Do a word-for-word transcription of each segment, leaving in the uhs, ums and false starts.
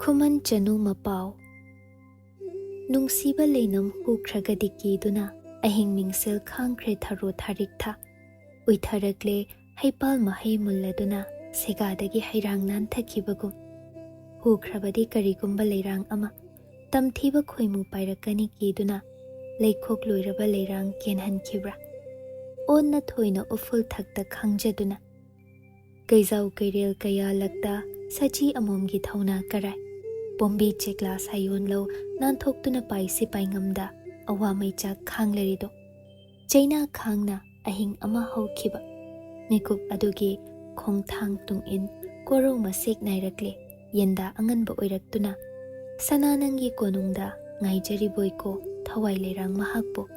ꯈꯨꯃꯟ ꯆꯅꯨ ꯃꯄꯥꯎ꯫ ꯅꯨꯡꯁꯤꯕ ꯂꯩꯅꯝ ꯍꯨꯈ꯭ꯔꯒꯗꯤ ꯀꯤꯗꯨꯅ, ꯑꯍꯤꯡ ꯃꯤꯡꯁꯦꯜ ꯈꯥꯡꯈ꯭ꯔꯦ ꯊꯔꯣ ꯊꯥꯔꯤꯛ ꯊꯥ꯫ ꯎꯏꯊꯔꯛꯂꯦ ꯍꯩꯄꯥꯜ ꯃꯍꯩ ꯃꯨꯜꯂꯗꯨꯅ, ꯁꯦꯒꯥꯗꯒꯤ ꯍꯩꯔꯥꯡ ꯅꯥꯟꯊꯈꯤꯕꯒꯨꯝ꯫ ꯍꯨꯈ꯭ꯔꯕꯗꯤ ꯀꯔꯤꯒꯨꯝꯕ ꯂꯩꯔꯥꯡ ꯑꯃ, ꯇꯝꯊꯤꯕ ꯈꯣꯏꯃꯨ ꯄꯥꯏꯔꯛꯀꯅꯤ ꯀꯤꯗꯨꯅ, ꯂꯩꯈꯣꯛ ꯂꯣꯏꯔꯕ ꯂꯩꯔꯥꯡ ꯀꯦꯟꯍꯟꯈꯤꯕ꯭ꯔꯥ? ꯑꯣꯟꯅ ꯊꯣꯏꯅ ꯎꯐꯨꯜ ꯊꯛꯇ ꯈꯥꯡꯖꯗꯨꯅ, ꯀꯩꯖꯥꯎ ꯀꯩꯔꯦꯜ ꯀꯌꯥ ꯂꯛꯇ ꯁꯖꯤ ꯑꯃꯣꯝꯒꯤ ꯊꯧꯅꯥ ꯀꯔꯥꯏ? ꯄꯣꯝꯕꯤ ꯆꯦꯛꯂꯥ ꯁꯥꯌꯣꯟ ꯂꯧ ꯅꯥꯟꯊꯣꯛꯇꯨꯅ ꯄꯥꯏꯁꯤ ꯄꯥꯏꯉꯝꯗ ꯑꯋꯥ ꯃꯩꯆꯥꯛ ꯈꯥꯡꯂꯔꯤꯗꯣ꯫ ꯆꯩꯅꯥ ꯈꯥꯡꯅ ꯑꯍꯤꯡ ꯑꯃ ꯍꯧꯈꯤꯕ꯫ ꯃꯤꯀꯨꯞ ꯑꯗꯨꯒꯤ ꯈꯣꯡꯊꯥꯡ ꯇꯨꯡ ꯏꯟ ꯀꯣꯔꯧ ꯃꯁꯦꯛ ꯅꯥꯏꯔꯛꯂꯦ꯫ ꯌꯦꯟꯗꯥ ꯑꯉꯟꯕ ꯑꯣꯏꯔꯛꯇꯨꯅ, "ꯁꯅꯥ ꯅꯪꯒꯤ ꯀꯣꯅꯨꯡꯗ ꯉꯥꯏꯖꯔꯤꯕꯣꯏꯀꯣ ꯊꯋꯥꯏ ꯂꯩꯔꯥꯡ ꯃꯍꯥꯛꯄꯨ"꯫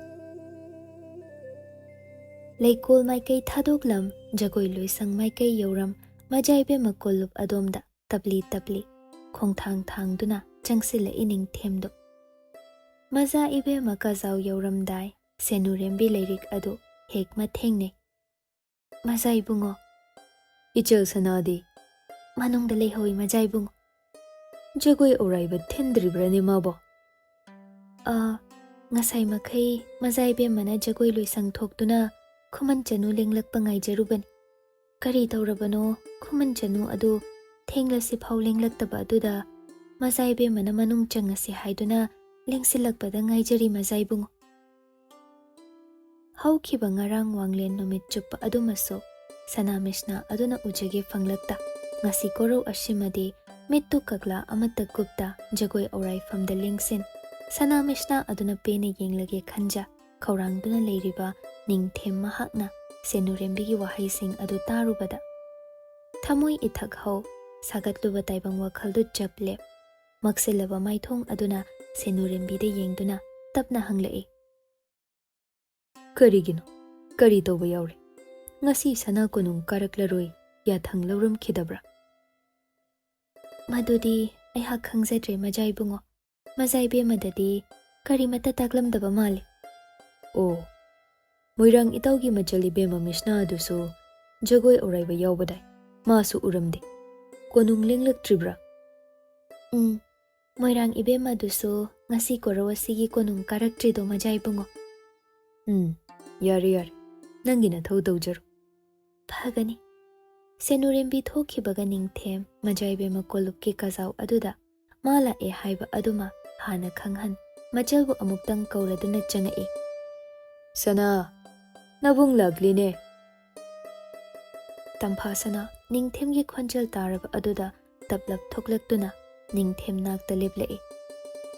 ꯂꯩꯀꯣꯜ ꯃꯥꯏꯀꯩ ꯊꯥꯗꯣꯛꯂꯝ, ꯖꯒꯣꯏ ꯂꯣꯏꯁꯪ ꯃꯥꯏꯀꯩ ꯌꯧꯔꯝ, ꯃꯖꯥ ꯏꯕꯦꯝꯃ ꯀꯣꯜꯂꯨꯞ ꯑꯗꯣꯝꯗ ꯇꯞꯂꯤ ꯇꯞꯂꯤ ꯈꯣꯡꯊꯥꯡ ꯊꯥꯡꯗꯨꯅ ꯆꯪꯁꯤꯜꯂꯛꯏ ꯅꯤꯡꯊꯦꯝꯗꯣ꯫ ꯃꯖꯥ ꯏꯕꯦꯝꯃ ꯀꯥꯖꯥꯎ ꯌꯧꯔꯝꯗꯥꯏ, ꯁꯦꯅꯨꯔꯦꯝꯕꯤ ꯂꯩꯔꯤꯛ ꯑꯗꯨ ꯍꯦꯛ ꯃꯊꯦꯡꯅꯩ꯫ "ꯃꯖꯥ ꯏꯕꯨꯡꯉꯣ"꯫ "ꯏꯆꯜ ꯁꯅꯥꯗꯤ?" "ꯃꯅꯨꯡꯗ ꯂꯩꯍꯧꯏ, ꯃꯖꯥ ꯏꯕꯨꯡꯉꯣ"꯫ "ꯖꯒꯣꯏ ꯑꯧꯔꯥꯏꯕ ꯊꯤꯟꯗ꯭ꯔꯤꯕ꯭ꯔꯅꯦ ꯃꯥꯕꯣ?" "ꯑ, ꯉꯁꯥꯏ ꯃꯈꯩ ꯃꯖꯥ ꯏꯕꯦꯝꯃꯅ ꯖꯒꯣꯏ ꯂꯣꯏꯁꯪ ꯊꯣꯛꯇꯨꯅ ꯈꯨꯃꯟ ꯆꯅꯨ ꯂꯦꯡꯂꯛꯄ ꯉꯥꯏꯖꯔꯨꯕꯅꯤ꯫ ꯀꯔꯤ ꯇꯧꯔꯕꯅꯣ, ꯈꯨꯃꯟ ꯆꯅꯨ ꯑꯗꯨ ꯊꯦꯡꯂꯁꯤꯐꯥꯎ ꯂꯦꯡꯂꯛꯇꯕ ꯑꯗꯨꯗ ꯃꯖꯥ ꯏꯕꯦꯝꯃꯅ ꯃꯅꯨꯡ ꯆꯪꯉꯁꯤ ꯍꯥꯏꯗꯨꯅ ꯂꯦꯡꯁꯤꯜꯂꯛꯄꯗ ꯉꯥꯏꯖꯔꯤ, ꯃꯖꯥ ꯏꯕꯨꯡꯉꯣ"꯫ ꯍꯧꯈꯤꯕ ꯉꯔꯥꯡ ꯋꯥꯡꯂꯦꯟ ꯅꯨꯃꯤꯠ ꯆꯨꯞꯄ ꯑꯗꯨꯃꯁꯨ ꯁꯅꯥ ꯃꯤꯁꯅꯥ ꯑꯗꯨꯅ ꯎꯖꯒꯦ ꯐꯪꯂꯛꯇ, ꯉꯁꯤ ꯀꯣꯔꯧ ꯑꯁꯤꯃꯗꯤ ꯃꯤꯠꯇꯨ ꯀꯛꯂꯥ ꯑꯃꯠꯇ ꯀꯨꯞꯇ ꯖꯒꯣꯏ ꯑꯧꯔꯥꯏꯐꯝꯗ ꯂꯦꯡꯁꯤꯟ, ꯁꯅꯥ ꯃꯤꯁꯅꯥ ꯑꯗꯨꯅ ꯄꯦꯟꯅ ꯌꯦꯡꯂꯒꯦ ꯈꯟꯖ ꯈꯧꯔꯥꯡꯗꯨꯅ ꯂꯩꯔꯤꯕ ꯅꯤꯡꯊꯦꯝ ꯃꯍꯥꯛꯅ ꯁꯦꯅꯨꯔꯦꯝꯕꯤꯒꯤ ꯋꯥꯍꯩꯁꯤꯡ ꯑꯗꯨ ꯇꯥꯔꯨꯕꯗ, ꯊꯃꯣꯏ ꯏꯊꯛ ꯍꯧ ꯁꯥꯒꯠꯂꯨꯕ ꯇꯥꯏꯕꯪ ꯋꯥꯈꯜꯗꯨ ꯆꯞ ꯂꯦꯞ꯫ ꯃꯛꯁꯤꯜꯂꯕ ꯃꯥꯏꯊꯣꯡ ꯑꯗꯨꯅ ꯁꯦꯅꯨꯔꯦꯝꯕꯤꯗ ꯌꯦꯡꯗꯨꯅ ꯇꯞꯅ ꯍꯪꯂꯛꯏ, "ꯀꯔꯤꯒꯤꯅꯣ? ꯀꯔꯤ ꯇꯧꯕ ꯌꯥꯎꯔꯦ? ꯉꯁꯤ ꯁꯅꯥ ꯀꯣꯅꯨꯡ ꯀꯥꯔꯛꯂꯔꯣꯏ ꯌꯥꯊꯪ ꯂꯧꯔꯝꯈꯤꯗꯕ꯭ꯔꯥ?" "ꯃꯗꯨꯗꯤ ꯑꯩꯍꯥꯛ ꯈꯪꯖꯗ꯭ꯔꯦ, ꯃꯖꯥ ꯏꯕꯨꯡꯉꯣ꯫ ꯃꯖꯥ ꯏꯕꯦꯝꯃꯗꯗꯤ ꯀꯔꯤꯃꯠꯇ ꯇꯥꯛꯂꯝꯗꯕ ꯃꯥꯜꯂꯤ"꯫ "ꯑꯣ, ꯃꯣꯏꯔꯥꯡ ꯏꯇꯥꯎꯒꯤ ꯃꯆꯜ ꯏꯕꯦꯝꯃ ꯃꯤꯁꯅꯥ ꯑꯗꯨꯁꯨ ꯖꯒꯣꯏ ꯑꯧꯔꯥꯏꯕ ꯌꯥꯎꯕꯗꯥꯏ? ꯃꯥꯁꯨ ꯎꯔꯝꯗꯦ꯫ ꯀꯣꯅꯨꯡ ꯂꯦꯡꯂꯛꯇ꯭ꯔꯤꯕ꯭ꯔꯥ?" ꯎꯝ, ꯃꯣꯏꯔꯥꯡ ꯏꯕꯦꯝꯃꯗꯨꯁꯨ ꯉꯁꯤ ꯀꯣꯔꯧ ꯑꯁꯤꯒꯤ ꯀꯣꯅꯨꯡ ꯀꯥꯔꯛꯇ꯭ꯔꯤꯗꯣ, ꯃꯖꯥ ꯏꯕꯨꯡꯉꯣ꯫ ꯎꯝ, ꯌꯥꯔꯦ, ꯌꯥꯔꯦ, ꯅꯪꯒꯤ ꯅꯊꯧ ꯇꯧꯖꯔꯣ꯫ ꯐꯒꯅꯤ꯫ ꯁꯦꯅꯨꯔꯦꯝꯕꯤ ꯊꯣꯛꯈꯤꯕꯒ ꯅꯤꯡꯊꯦꯝ ꯃꯖꯥ ꯏꯕꯦꯝꯃ ꯀꯣꯂꯨꯞꯀꯤ ꯀꯥꯖꯥꯎ ꯑꯗꯨꯗ ꯃꯥ ꯂꯥꯛꯑꯦ ꯍꯥꯏꯕ ꯑꯗꯨꯃ ꯍꯥꯟꯅ ꯈꯪꯍꯟ, ꯃꯆꯜꯕꯨ ꯑꯃꯨꯛꯇꯪ ꯀꯧꯔꯗꯨꯅ ꯆꯪꯉꯛꯏ꯫ "ꯁꯅꯥ, ꯅꯕꯨꯡ ꯂꯥꯛꯂꯤꯅꯦ!" ꯇꯝꯐꯥ ꯁꯅꯥ ꯅꯤꯡꯊꯦꯝꯒꯤ ꯈꯣꯟꯖꯦꯜ ꯇꯥꯔꯕ ꯑꯗꯨꯗ ꯇꯞꯂꯞ ꯊꯣꯛꯂꯛꯇꯨꯅ ꯅꯤꯡꯊꯦꯝ ꯅꯥꯛꯇ ꯂꯦꯞꯂꯛꯏ꯫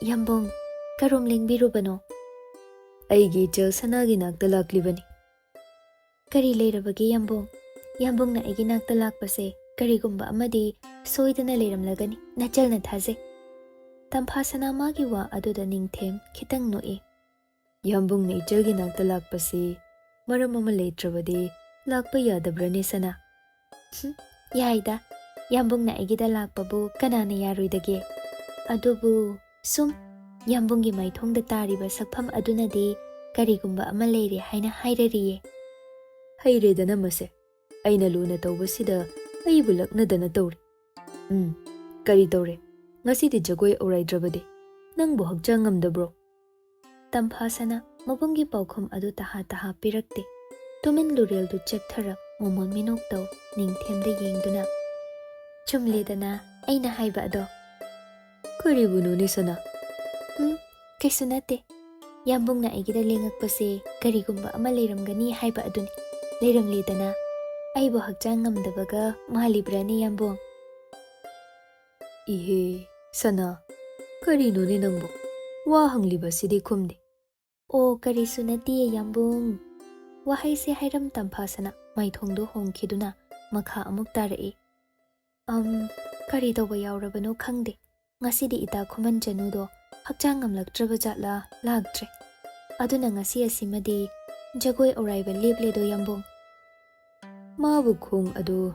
"ꯌꯥꯝꯕꯨꯡ, ꯀꯔꯣꯝ ꯂꯦꯡꯕꯤꯔꯨꯕꯅꯣ?" "ꯑꯩꯒꯤ ꯏꯆꯜ ꯁꯅꯥꯒꯤ ꯅꯥꯛꯇ ꯂꯥꯛꯂꯤꯕꯅꯤ꯫" "ꯀꯔꯤ ꯂꯩꯔꯕꯒꯦ ꯌꯥꯝꯕꯨꯡ? ꯌꯥꯝꯕꯨꯡꯅ ꯑꯩꯒꯤ ꯅꯥꯛꯇ ꯂꯥꯛꯄꯁꯦ ꯀꯔꯤꯒꯨꯝꯕ ꯑꯃꯗꯤ ꯁꯣꯏꯗꯅ ꯂꯩꯔꯝꯂꯒꯅꯤ, ꯅꯆꯜꯅ ꯊꯥꯖꯩ꯫" ꯇꯝꯐꯥ ꯁꯅꯥ ꯃꯥꯒꯤ ꯋꯥ ꯑꯗꯨꯗ ꯅꯤꯡꯊꯦꯝ ꯈꯤꯇꯪ ꯅꯣꯛꯏ꯫ "ꯌꯥꯝꯕꯨꯡꯅ ꯏꯆꯜꯒꯤ ꯅꯥꯛꯇ ꯂꯥꯛꯄꯁꯤ ꯃꯔꯝ ꯑꯃ ꯂꯩꯇ꯭ꯔꯕꯗꯤ ꯂꯥꯛꯄ ꯌꯥꯗꯕ꯭ꯔꯅꯦ ꯁꯅꯥ?" "ꯍꯨꯝ, ꯌꯥꯏꯗ, ꯌꯥꯝꯕꯨꯡꯅ ꯑꯩꯒꯤꯗ ꯂꯥꯛꯄꯕꯨ ꯀꯅꯥꯅ ꯌꯥꯔꯣꯏꯗꯒꯦ? ꯑꯗꯨꯕꯨ ꯁꯨꯝ ꯌꯥꯝꯕꯨꯡꯒꯤ ꯃꯥꯏꯊꯣꯡꯗ ꯇꯥꯔꯤꯕ ꯁꯛꯐꯝ ꯑꯗꯨꯅꯗꯤ ꯀꯔꯤꯒꯨꯝꯕ ꯑꯃ ꯂꯩꯔꯦ ꯍꯥꯏꯅ ꯍꯥꯏꯔꯔꯤꯌꯦ꯫" "ꯍꯩꯔꯦꯗꯅ ꯃꯁꯦ, ꯑꯩꯅ ꯂꯨꯅ ꯇꯧꯕꯁꯤꯗ ꯑꯩꯕꯨ ꯂꯛꯅꯗꯅ ꯇꯧꯔꯤ꯫ ꯎꯝ, ꯀꯔꯤ ꯇꯧꯔꯦ? ꯉꯁꯤꯗꯤ ꯖꯒꯣꯏ ꯑꯧꯔꯥꯏꯗ꯭ꯔꯕꯗꯤ? ꯅꯪꯕꯨ ꯍꯛꯆꯥꯡ ꯉꯝꯗꯕ꯭ꯔꯣ?" ꯇꯝꯐꯥ ꯁꯅꯥ ꯃꯕꯨꯡꯒꯤ ꯄꯥꯎꯈꯨꯝ ꯑꯗꯨ ꯇꯍꯥ ꯇꯍꯥ ꯄꯤꯔꯛꯇꯦ꯫ ꯇꯨꯃꯤꯟ ꯂꯨꯔꯦꯜꯗꯨ ꯆꯦꯞꯊꯔꯞ ꯃꯣꯃꯣꯟ ꯃꯤꯅꯣꯛ ꯇꯧ ꯅꯤꯡꯊꯦꯝꯗ ꯌꯦꯡꯗꯨꯅ, "ꯆꯨꯝꯂꯦꯗꯅ ꯑꯩꯅ ꯍꯥꯏꯕ ꯑꯗꯣ?" "ꯀꯔꯤꯕꯨꯅꯣꯅꯦ ꯁꯅꯥ?" "ꯎꯝ, ꯀꯩꯁꯨ ꯅꯠꯇꯦ꯫ ꯌꯥꯝꯕꯨꯡꯅ ꯑꯩꯒꯤꯗ ꯂꯦꯡꯉꯛꯄꯁꯦ ꯀꯔꯤꯒꯨꯝꯕ ꯑꯃ ꯂꯩꯔꯝꯒꯅꯤ ꯍꯥꯏꯕ ꯑꯗꯨꯅꯤ꯫ ꯂꯩꯔꯝꯂꯦꯗꯅ꯫ ꯑꯩꯕꯨ ꯍꯛꯆꯥꯡ ꯉꯝꯗꯕꯒ ꯃꯥꯜꯂꯤꯕ꯭ꯔꯥꯅꯦ ꯌꯥꯝꯕꯨꯡ?" "ꯏꯍꯦ, ꯁꯅꯥ, ꯀꯔꯤꯅꯣꯅꯦ ꯅꯪꯕꯨ? ꯋꯥ ꯍꯪꯂꯤꯕꯁꯤꯗꯤ ꯈꯨꯝꯗꯦ꯫" "ꯑꯣ, ꯀꯔꯤꯁꯨ ꯅꯠꯇꯤꯌꯦ ꯌꯥꯝꯕꯨꯡ꯫" ꯋꯥꯍꯩꯁꯦ ꯍꯥꯏꯔꯝ ꯇꯝꯐꯥ ꯁꯅꯥ ꯃꯥꯏꯊꯣꯡꯗꯣ ꯍꯣꯡꯈꯤꯗꯨꯅ ꯃꯈꯥ ꯑꯃꯨꯛ ꯇꯥꯔꯛꯏ꯫ "ꯑꯝ, ꯀꯔꯤ ꯇꯧꯕ ꯌꯥꯎꯔꯕꯅꯣ ꯈꯪꯗꯦ꯫ ꯉꯁꯤꯗꯤ ꯏꯇꯥ ꯈꯨꯃꯟ ꯆꯅꯨꯗꯣ ꯍꯛꯆꯥꯡ ꯉꯝꯂꯛꯇ꯭ꯔꯕ ꯖꯥꯠꯂ ꯂꯥꯛꯇ꯭ꯔꯦ꯫ ꯑꯗꯨꯅ ꯉꯁꯤ ꯑꯁꯤꯃꯗꯤ ꯖꯒꯣꯏ ꯑꯧꯔꯥꯏꯕ ꯂꯦꯞꯂꯦꯗꯣ ꯌꯥꯝꯕꯨꯡ꯫" "ꯃꯥꯕꯨ ꯈꯣꯡ ꯑꯗꯨ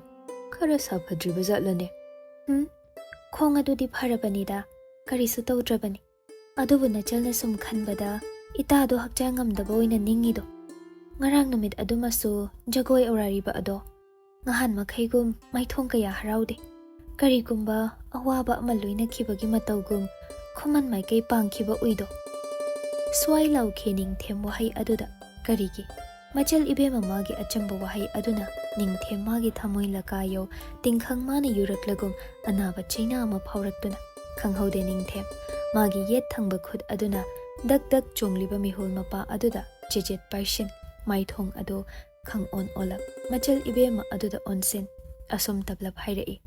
ꯈꯔ ꯁꯥꯐꯗ꯭ꯔꯤꯕ ꯖꯥꯠꯂꯅꯦ?" "ꯎꯝ, ꯈꯣꯡ ꯑꯗꯨꯗꯤ ꯐꯔꯕꯅꯤꯗ, ꯀꯔꯤꯁꯨ ꯇꯧꯗ꯭ꯔꯕꯅꯤ꯫ ꯑꯗꯨꯕꯨ ꯅꯆꯜꯅ ꯁꯨꯝ ꯈꯟꯕꯗ ꯏꯇꯥꯗꯣ ꯍꯛꯆꯥꯡ ꯉꯝꯗꯕ ꯑꯣꯏꯅ ꯅꯤꯡꯉꯤꯗꯣ꯫ ꯉꯔꯥꯡ ꯅꯨꯃꯤꯠ ꯑꯗꯨꯃꯁꯨ ꯖꯒꯣꯏ ꯑꯧꯔꯥꯔꯤꯕ ꯑꯗꯣ ꯉꯍꯥꯟ ꯃꯈꯩꯒꯨꯝ ꯃꯥꯏꯊꯣꯡ ꯀꯌꯥ ꯍꯔꯥꯎꯗꯦ꯫ ꯀꯔꯤꯒꯨꯝꯕ ꯑꯋꯥꯕ ꯑꯃ ꯂꯣꯏꯅꯈꯤꯕꯒꯤ ꯃꯇꯧꯒꯨꯝ ꯈꯨꯃꯟ ꯃꯥꯏꯀꯩ ꯄꯥꯡꯈꯤꯕ ꯎꯏꯗꯣ꯫ ꯁ꯭ꯋꯥꯏ ꯂꯥꯎꯈꯤ ꯅꯤꯡꯊꯦꯝ ꯋꯥꯍꯩ ꯑꯗꯨꯗ꯫ ꯀꯔꯤꯒꯤ? ꯃꯆꯜ ꯏꯕꯦꯝꯃ ꯃꯥꯒꯤ ꯑꯆꯝꯕ ꯋꯥꯍꯩ ꯑꯗꯨꯅ ꯅꯤꯡꯊꯦꯝ ꯃꯥꯒꯤ ꯊꯃꯣꯏ ꯂꯀꯥꯌꯧ ꯇꯤꯡꯈꯪ ꯃꯥꯅ ꯌꯨꯔꯛꯂꯒꯨꯝ ꯑꯅꯥꯕ ꯆꯩꯅꯥ ꯑꯃ ꯐꯥꯎꯔꯛꯇꯨꯅ ꯈꯪꯍꯧꯗꯦ ꯅꯤꯡꯊꯦꯝ ꯃꯥꯒꯤ ꯌꯦꯠ ꯊꯪꯕ ꯈꯨꯠ ꯑꯗꯨꯅ ꯗꯛ ꯗꯛ ꯆꯣꯡꯂꯤꯕ ꯃꯤꯍꯨꯜ ꯃꯄꯥ ꯑꯗꯨꯗ ꯆꯦꯆꯦꯠ ꯄꯥꯏꯁꯤꯟ ꯃꯥꯏꯊꯣꯡ ꯑꯗꯨ ꯈꯪ ꯑꯣꯟ ꯑꯣꯜꯂꯞ ꯃꯆꯜ ꯏꯕꯦꯝꯃ ꯑꯗꯨꯗ ꯑꯣꯟꯁꯤꯟ ꯑꯁꯨꯝ ꯇꯞꯂꯞ ꯍꯥꯏꯔꯛꯏ,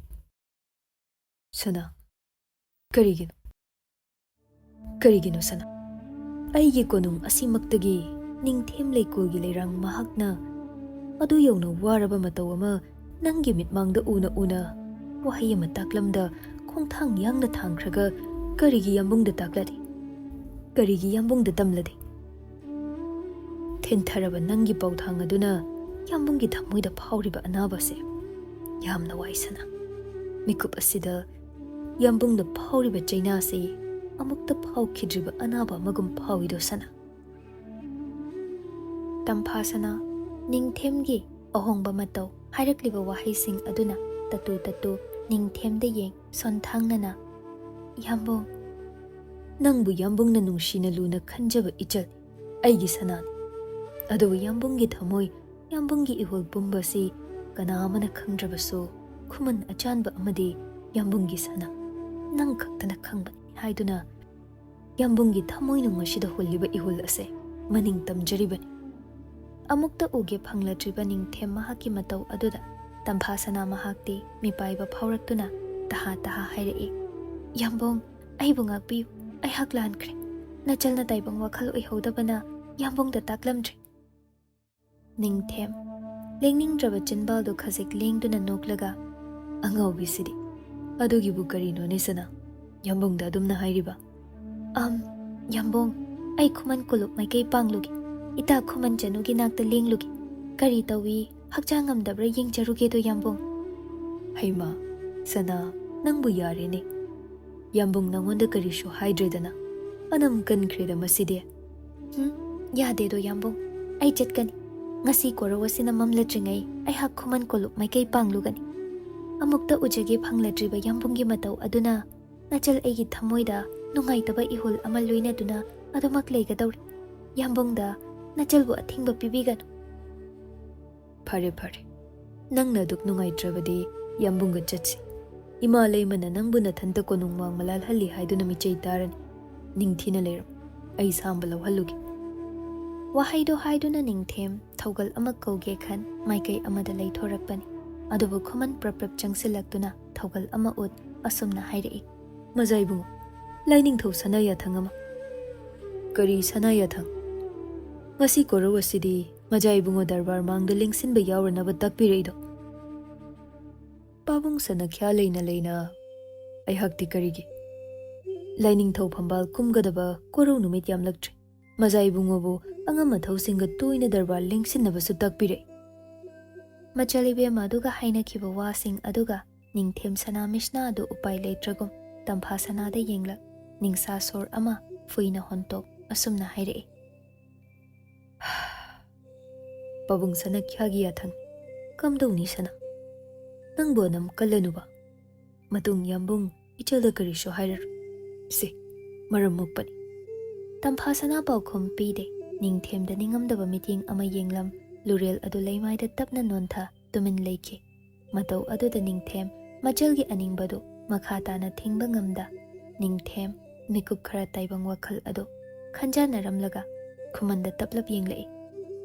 "ꯁꯅꯥ, ꯀꯔꯤꯒꯤꯅꯣ? ꯀꯔꯤꯒꯤꯅꯣ ꯁꯅꯥ? ꯑꯩꯒꯤ ꯀꯣꯅꯨꯡ ꯑꯁꯤꯃꯛꯇꯒꯤ ꯅꯤꯡꯊꯦꯝ ꯂꯩꯀꯣꯜꯒꯤ ꯂꯩꯔꯥꯡ ꯃꯍꯥꯛꯅ ꯑꯗꯨ ꯌꯧꯅ ꯋꯥꯔꯕ ꯃꯇꯧ ꯑꯃ ꯅꯪꯒꯤ ꯃꯤꯠꯃꯥꯡꯗ ꯎꯅ ꯎꯅ ꯋꯥꯍꯩ ꯑꯃ ꯇꯥꯛꯂꯝꯗ ꯈꯣꯡꯊꯥꯡ ꯌꯥꯡꯅ ꯊꯥꯡꯈ꯭ꯔꯒ ꯀꯔꯤꯒꯤ ꯌꯥꯝꯕꯨꯡꯗ ꯇꯥꯛꯂꯗꯤ? ꯀꯔꯤꯒꯤ ꯌꯥꯝꯕꯨꯡꯗ ꯇꯝꯂꯗꯤ?" ꯊꯤꯟꯊꯔꯕ ꯅꯪꯒꯤ ꯄꯥꯎꯊꯥꯡ ꯑꯗꯨꯅ ꯌꯥꯝꯕꯨꯡꯒꯤ ꯊꯃꯣꯏꯗ ꯐꯥꯎꯔꯤꯕ ꯑꯅꯥꯕꯁꯦ ꯌꯥꯝꯅ ꯋꯥꯏ ꯁꯅꯥ꯫ ꯃꯤꯀꯨꯞ ꯑꯁꯤꯗ ꯌꯥꯝꯕꯨꯡꯗ ꯐꯥꯎꯔꯤꯕ ꯆꯩꯅꯥꯁꯤ ꯑꯃꯨꯛꯇ ꯐꯥꯎꯈꯤꯗ꯭ꯔꯤꯕ ꯑꯅꯥꯕ ꯑꯃꯒꯨꯝ ꯐꯥꯎꯏꯗꯣ ꯁꯅꯥ꯫ ꯇꯝꯐꯥ ꯁꯅꯥ, ꯅꯤꯡꯊꯦꯝꯒꯤ ꯑꯍꯣꯡꯕ ꯃꯇꯧ ꯍꯥꯏꯔꯛꯂꯤꯕ ꯋꯥꯍꯩꯁꯤꯡ ꯑꯗꯨꯅ ꯇꯠꯇꯨ ꯇꯠꯇꯨ ꯅꯤꯡꯊꯦꯝꯗ ꯌꯦꯡ ꯁꯣꯟꯊꯥꯡꯅꯅ, "ꯌꯥꯝꯕꯨꯡ, ꯅꯪꯕꯨ ꯌꯥꯝꯕꯨꯡꯅ ꯅꯨꯡꯁꯤꯅ ꯂꯨꯅ ꯈꯟꯖꯕ ꯏꯆꯜ ꯑꯩꯒꯤ ꯁꯅꯥꯅꯤ꯫ ꯑꯗꯨꯕꯨ ꯌꯥꯝꯕꯨꯡꯒꯤ ꯊꯃꯣꯏ, ꯌꯥꯝꯕꯨꯡꯒꯤ ꯏꯍꯨꯜ ꯄꯨꯝꯕꯁꯤ ꯀꯅꯥ ꯑꯃꯅ ꯈꯪꯗ꯭ꯔꯕꯁꯨ ꯈꯨꯃꯟ ꯑꯆꯥꯟꯕ ꯑꯃꯗꯤ ꯌꯥꯝꯕꯨꯡꯒꯤ ꯁꯅꯥ ꯅꯪ ꯈꯛꯇꯅ ꯈꯪꯕꯅꯤ" ꯍꯥꯏꯗꯨꯅ ꯌꯥꯝꯕꯨꯡꯒꯤ ꯊꯃꯣꯏꯅꯨꯡ ꯑꯁꯤꯗ ꯍꯨꯜꯂꯤꯕ ꯏꯍꯨꯜ ꯑꯁꯦ ꯃꯅꯤꯡ ꯇꯝꯖꯔꯤꯕꯅꯤ꯫ ꯑꯃꯨꯛꯇ ꯎꯒꯦ ꯐꯪꯂꯗ꯭ꯔꯤꯕ ꯅꯤꯡꯊꯦꯝ ꯃꯍꯥꯛꯀꯤ ꯃꯇꯧ ꯑꯗꯨꯗ ꯇꯝꯐꯥ ꯁꯅꯥ ꯃꯍꯥꯛꯇꯤ ꯃꯤꯄꯥꯏꯕ ꯐꯥꯎꯔꯛꯇꯨꯅ ꯇꯍꯥ ꯇꯍꯥ ꯍꯥꯏꯔꯛꯏ, "ꯌꯥꯝꯕꯨꯡ, ꯑꯩꯕꯨ ꯉꯥꯛꯄꯤꯌꯨ, ꯑꯩꯍꯥꯛ ꯂꯥꯟꯈ꯭ꯔꯦ꯫ ꯅꯆꯜꯅ ꯇꯥꯏꯕꯪ ꯋꯥꯈꯜ ꯑꯣꯏꯍꯧꯗꯕꯅ ꯌꯥꯝꯕꯨꯡꯗ ꯇꯥꯛꯂꯝꯗ꯭ꯔꯦ"꯫ ꯅꯤꯡꯊꯦꯝ, ꯂꯦꯡꯅꯤꯡꯗ꯭ꯔꯕ ꯆꯤꯟꯕꯥꯜꯗꯨ ꯈꯖꯤꯛ ꯂꯦꯡꯗꯨꯅ ꯅꯣꯛꯂꯒ, "ꯑꯉꯥꯎꯕꯤꯁꯤꯗꯤ꯫ ꯑꯗꯨꯒꯤꯕꯨ ꯀꯔꯤꯅꯣꯅꯦ ꯁꯅꯥ? ꯌꯥꯝꯕꯨꯡꯗ ꯑꯗꯨꯝꯅ ꯍꯥꯏꯔꯤꯕ?" "ꯑꯝ, ꯌꯥꯝꯕꯨꯡ, ꯑꯩ ꯈꯨꯃꯟ ꯀꯣꯂꯨꯞ ꯃꯥꯏꯀꯩ ꯄꯥꯡꯂꯨꯒꯦ꯫ ꯏꯇꯥ ꯈꯨꯃꯟ ꯆꯅꯨꯒꯤ ꯅꯥꯛꯇ ꯂꯦꯡꯂꯨꯒꯦ꯫ ꯀꯔꯤ ꯇꯧꯏ, ꯍꯛꯆꯥꯡ ꯉꯝꯗꯕ꯭ꯔꯥ ꯌꯦꯡꯖꯔꯨꯒꯦꯗꯣ ꯌꯥꯝꯕꯨꯡ"꯫ "ꯍꯩꯃꯥ, ꯁꯅꯥ, ꯅꯪꯕꯨ ꯌꯥꯔꯦꯅꯦ꯫ ꯌꯥꯝꯕꯨꯡ ꯅꯪꯉꯣꯟꯗ ꯀꯔꯤꯁꯨ ꯍꯥꯏꯗ꯭ꯔꯦꯗꯅ꯫ ꯑꯅꯝ ꯀꯟꯈ꯭ꯔꯦꯗ ꯃꯁꯤꯗꯤ"꯫ "ꯍꯨꯝ, ꯌꯥꯗꯦꯗꯣ ꯌꯥꯝꯕꯨꯡ꯫ ꯑꯩ ꯆꯠꯀꯅꯤ꯫ ꯉꯁꯤ ꯀꯣꯔꯧ ꯑꯁꯤꯅ ꯃꯝꯂꯗ꯭ꯔꯤꯉꯩ ꯑꯩꯍꯥꯛ ꯈꯨꯃꯟ ꯀꯣꯂꯨꯞ ꯃꯥꯏꯀꯩ ꯄꯥꯡꯂꯨꯒꯅꯤ"꯫ ꯑꯃꯨꯛꯇ ꯎꯖꯒꯦ ꯐꯪꯂꯗ꯭ꯔꯤꯕ ꯌꯥꯝꯕꯨꯡꯒꯤ ꯃꯇꯧ ꯑꯗꯨꯅ ꯅꯆꯜ ꯑꯩꯒꯤ ꯊꯃꯣꯏꯗ ꯅꯨꯡꯉꯥꯏꯇꯕ ꯏꯍꯨꯜ ꯑꯃ ꯂꯣꯏꯅꯗꯨꯅ ꯑꯗꯨꯃꯛ ꯂꯩꯒꯗꯧꯔꯤ꯫ ꯌꯥꯝꯕꯨꯡꯗ ꯅꯆꯜꯕꯨ ꯑꯊꯤꯡꯕ ꯄꯤꯕꯤꯒꯅꯨ꯫ ꯐꯔꯦ, ꯐꯔꯦ꯫ ꯅꯪꯅ ꯑꯗꯨꯛ ꯅꯨꯡꯉꯥꯏꯇ꯭ꯔꯕꯗꯤ ꯌꯥꯝꯕꯨꯡꯒ ꯆꯠꯁꯤ꯫ ꯏꯃꯥ ꯂꯩꯃꯅ ꯅꯪꯕꯨ ꯅꯊꯟꯇ ꯀꯣꯅꯨꯡ ꯋꯥꯡꯃ ꯂꯥꯜꯍꯜꯂꯤ ꯍꯥꯏꯗꯨꯅ ꯃꯤꯆꯩ ꯇꯥꯔꯅꯤ꯫ ꯅꯤꯡꯊꯤꯅ ꯂꯩꯔꯝ꯫ ꯑꯩ ꯁꯥꯝꯕ ꯂꯧꯍꯜꯂꯨꯒꯦ꯫ ꯋꯥꯍꯩꯗꯣ ꯍꯥꯏꯗꯨꯅ ꯅꯤꯡꯊꯦꯝ ꯊꯧꯒꯜ ꯑꯃ ꯀꯧꯒꯦ ꯈꯟ ꯃꯥꯏꯀꯩ ꯑꯃꯗ ꯂꯩꯊꯣꯔꯛꯄꯅꯤ꯫ ꯑꯗꯨꯕꯨ ꯈꯨꯃꯟ ꯄ꯭ꯔꯞ ꯄ꯭ꯔꯞ ꯆꯪꯁꯤꯜꯂꯛꯇꯨꯅ ꯊꯧꯒꯜ ꯑꯃ ꯎꯠ ꯑꯁꯨꯝꯅ ꯍꯥꯏꯔꯛꯏ꯫ ꯃꯖꯥ ꯏꯕꯨꯡꯉꯣ, ꯂꯥꯏꯅꯤꯡꯊꯧ ꯁꯅꯥ ꯌꯥꯊꯪ ꯑꯃ꯫ ꯀꯔꯤ ꯁꯅꯥ ꯌꯥꯊꯪ? ꯉꯁꯤ ꯀꯣꯔꯧ ꯑꯁꯤꯗꯤ ꯃꯖꯥ ꯏꯕꯨꯡꯉꯣ ꯗꯔꯕꯥꯔ ꯃꯥꯡꯗ ꯂꯦꯡꯁꯤꯟꯕ ꯌꯥꯎꯔꯅꯕ ꯇꯥꯛꯄꯤꯔꯛꯏꯗꯣ꯫ ꯄꯥꯕꯨꯡ ꯁꯅꯥꯈ꯭ꯌꯥ ꯂꯩꯅ ꯂꯩꯅ ꯑꯩꯍꯥꯛꯇꯤ ꯀꯔꯤꯒꯤ? ꯂꯥꯏꯅꯤꯡꯊꯧ ꯐꯝꯕꯥꯜ ꯀꯨꯝꯒꯗꯕ ꯀꯣꯔꯧ ꯅꯨꯃꯤꯠ ꯌꯥꯝꯂꯛꯇ꯭ꯔꯦ꯫ ꯃꯖꯥ ꯏꯕꯨꯡꯉꯣꯕꯨ ꯑꯉꯝ ꯑꯊꯧꯁꯤꯡꯒ ꯇꯣꯏꯅ ꯗꯔꯕꯥꯔ ꯂꯦꯡꯁꯤꯟꯅꯕꯁꯨ ꯇꯥꯛꯄꯤꯔꯛꯏ꯫ ꯃꯆꯜ ꯏꯕꯦꯝꯃ ꯑꯗꯨꯒ ꯍꯥꯏꯅꯈꯤꯕ ꯋꯥꯁꯤꯡ ꯑꯗꯨꯒ ꯅꯤꯡꯊꯦꯝ ꯁꯅꯥ ꯃꯤꯁꯅꯥ ꯑꯗꯨ ꯎꯄꯥꯏ ꯂꯩꯇ꯭ꯔꯒꯨꯝ ꯇꯝꯐꯥ ꯁꯅꯥꯗ ꯌꯦꯡꯂꯛ, ꯅꯤꯡꯁꯥ ꯁꯣꯔ ꯑꯃ ꯐꯨꯏꯅ ꯍꯣꯟꯇꯣꯛ ꯑꯁꯨꯝꯅ ꯍꯥꯏꯔꯛꯏ꯫ ꯄꯥꯕꯨꯡ ꯁꯅꯥꯈ꯭ꯌꯥꯒꯤ ꯌꯥꯊꯪ꯫ ꯀꯝꯗꯧꯅꯤ ꯁꯅꯥ? ꯅꯪꯕꯨ ꯑꯅꯝ ꯀꯜꯂꯅꯨꯕ꯫ ꯃꯇꯨꯡ ꯌꯥꯝꯕꯨꯡ ꯏꯆꯜꯗ ꯀꯔꯤꯁꯨ ꯍꯥꯏꯔꯔꯣꯏ꯫ ꯁꯦ, ꯃꯔꯝ ꯃꯣꯛꯄꯅꯤ꯫ ꯇꯝꯐꯥ ꯁꯅꯥ ꯄꯥꯎꯈꯨꯝ ꯄꯤꯗꯦ꯫ ꯅꯤꯡꯊꯦꯝꯗ ꯅꯤꯡꯉꯝꯗꯕ ꯃꯤꯠꯌꯦꯡ ꯑꯃ ꯌꯦꯡꯂꯝ, ꯂꯨꯔꯦꯜ ꯑꯗꯨ ꯂꯩꯃꯥꯏꯗ ꯇꯞꯅ ꯅꯣꯟꯊ ꯇꯨꯃꯤꯟ ꯂꯩꯈꯤ꯫ ꯃꯇꯧ ꯑꯗꯨꯗ ꯅꯤꯡꯊꯦꯝ ꯃꯆꯜꯒꯤ ꯑꯅꯤꯡꯕꯗꯨ ꯃꯈꯥ ꯇꯥꯅ ꯊꯤꯡꯕ ꯉꯝꯗ, ꯅꯤꯡꯊꯦꯝ ꯃꯤꯀꯨꯞ ꯈꯔ ꯇꯥꯏꯕꯪ ꯋꯥꯈꯜ ꯑꯗꯨ ꯈꯟꯖꯥꯟꯅꯔꯝꯂꯒ ꯈꯨꯃꯟꯗ ꯇꯞꯂꯞ ꯌꯦꯡꯂꯛꯏ꯫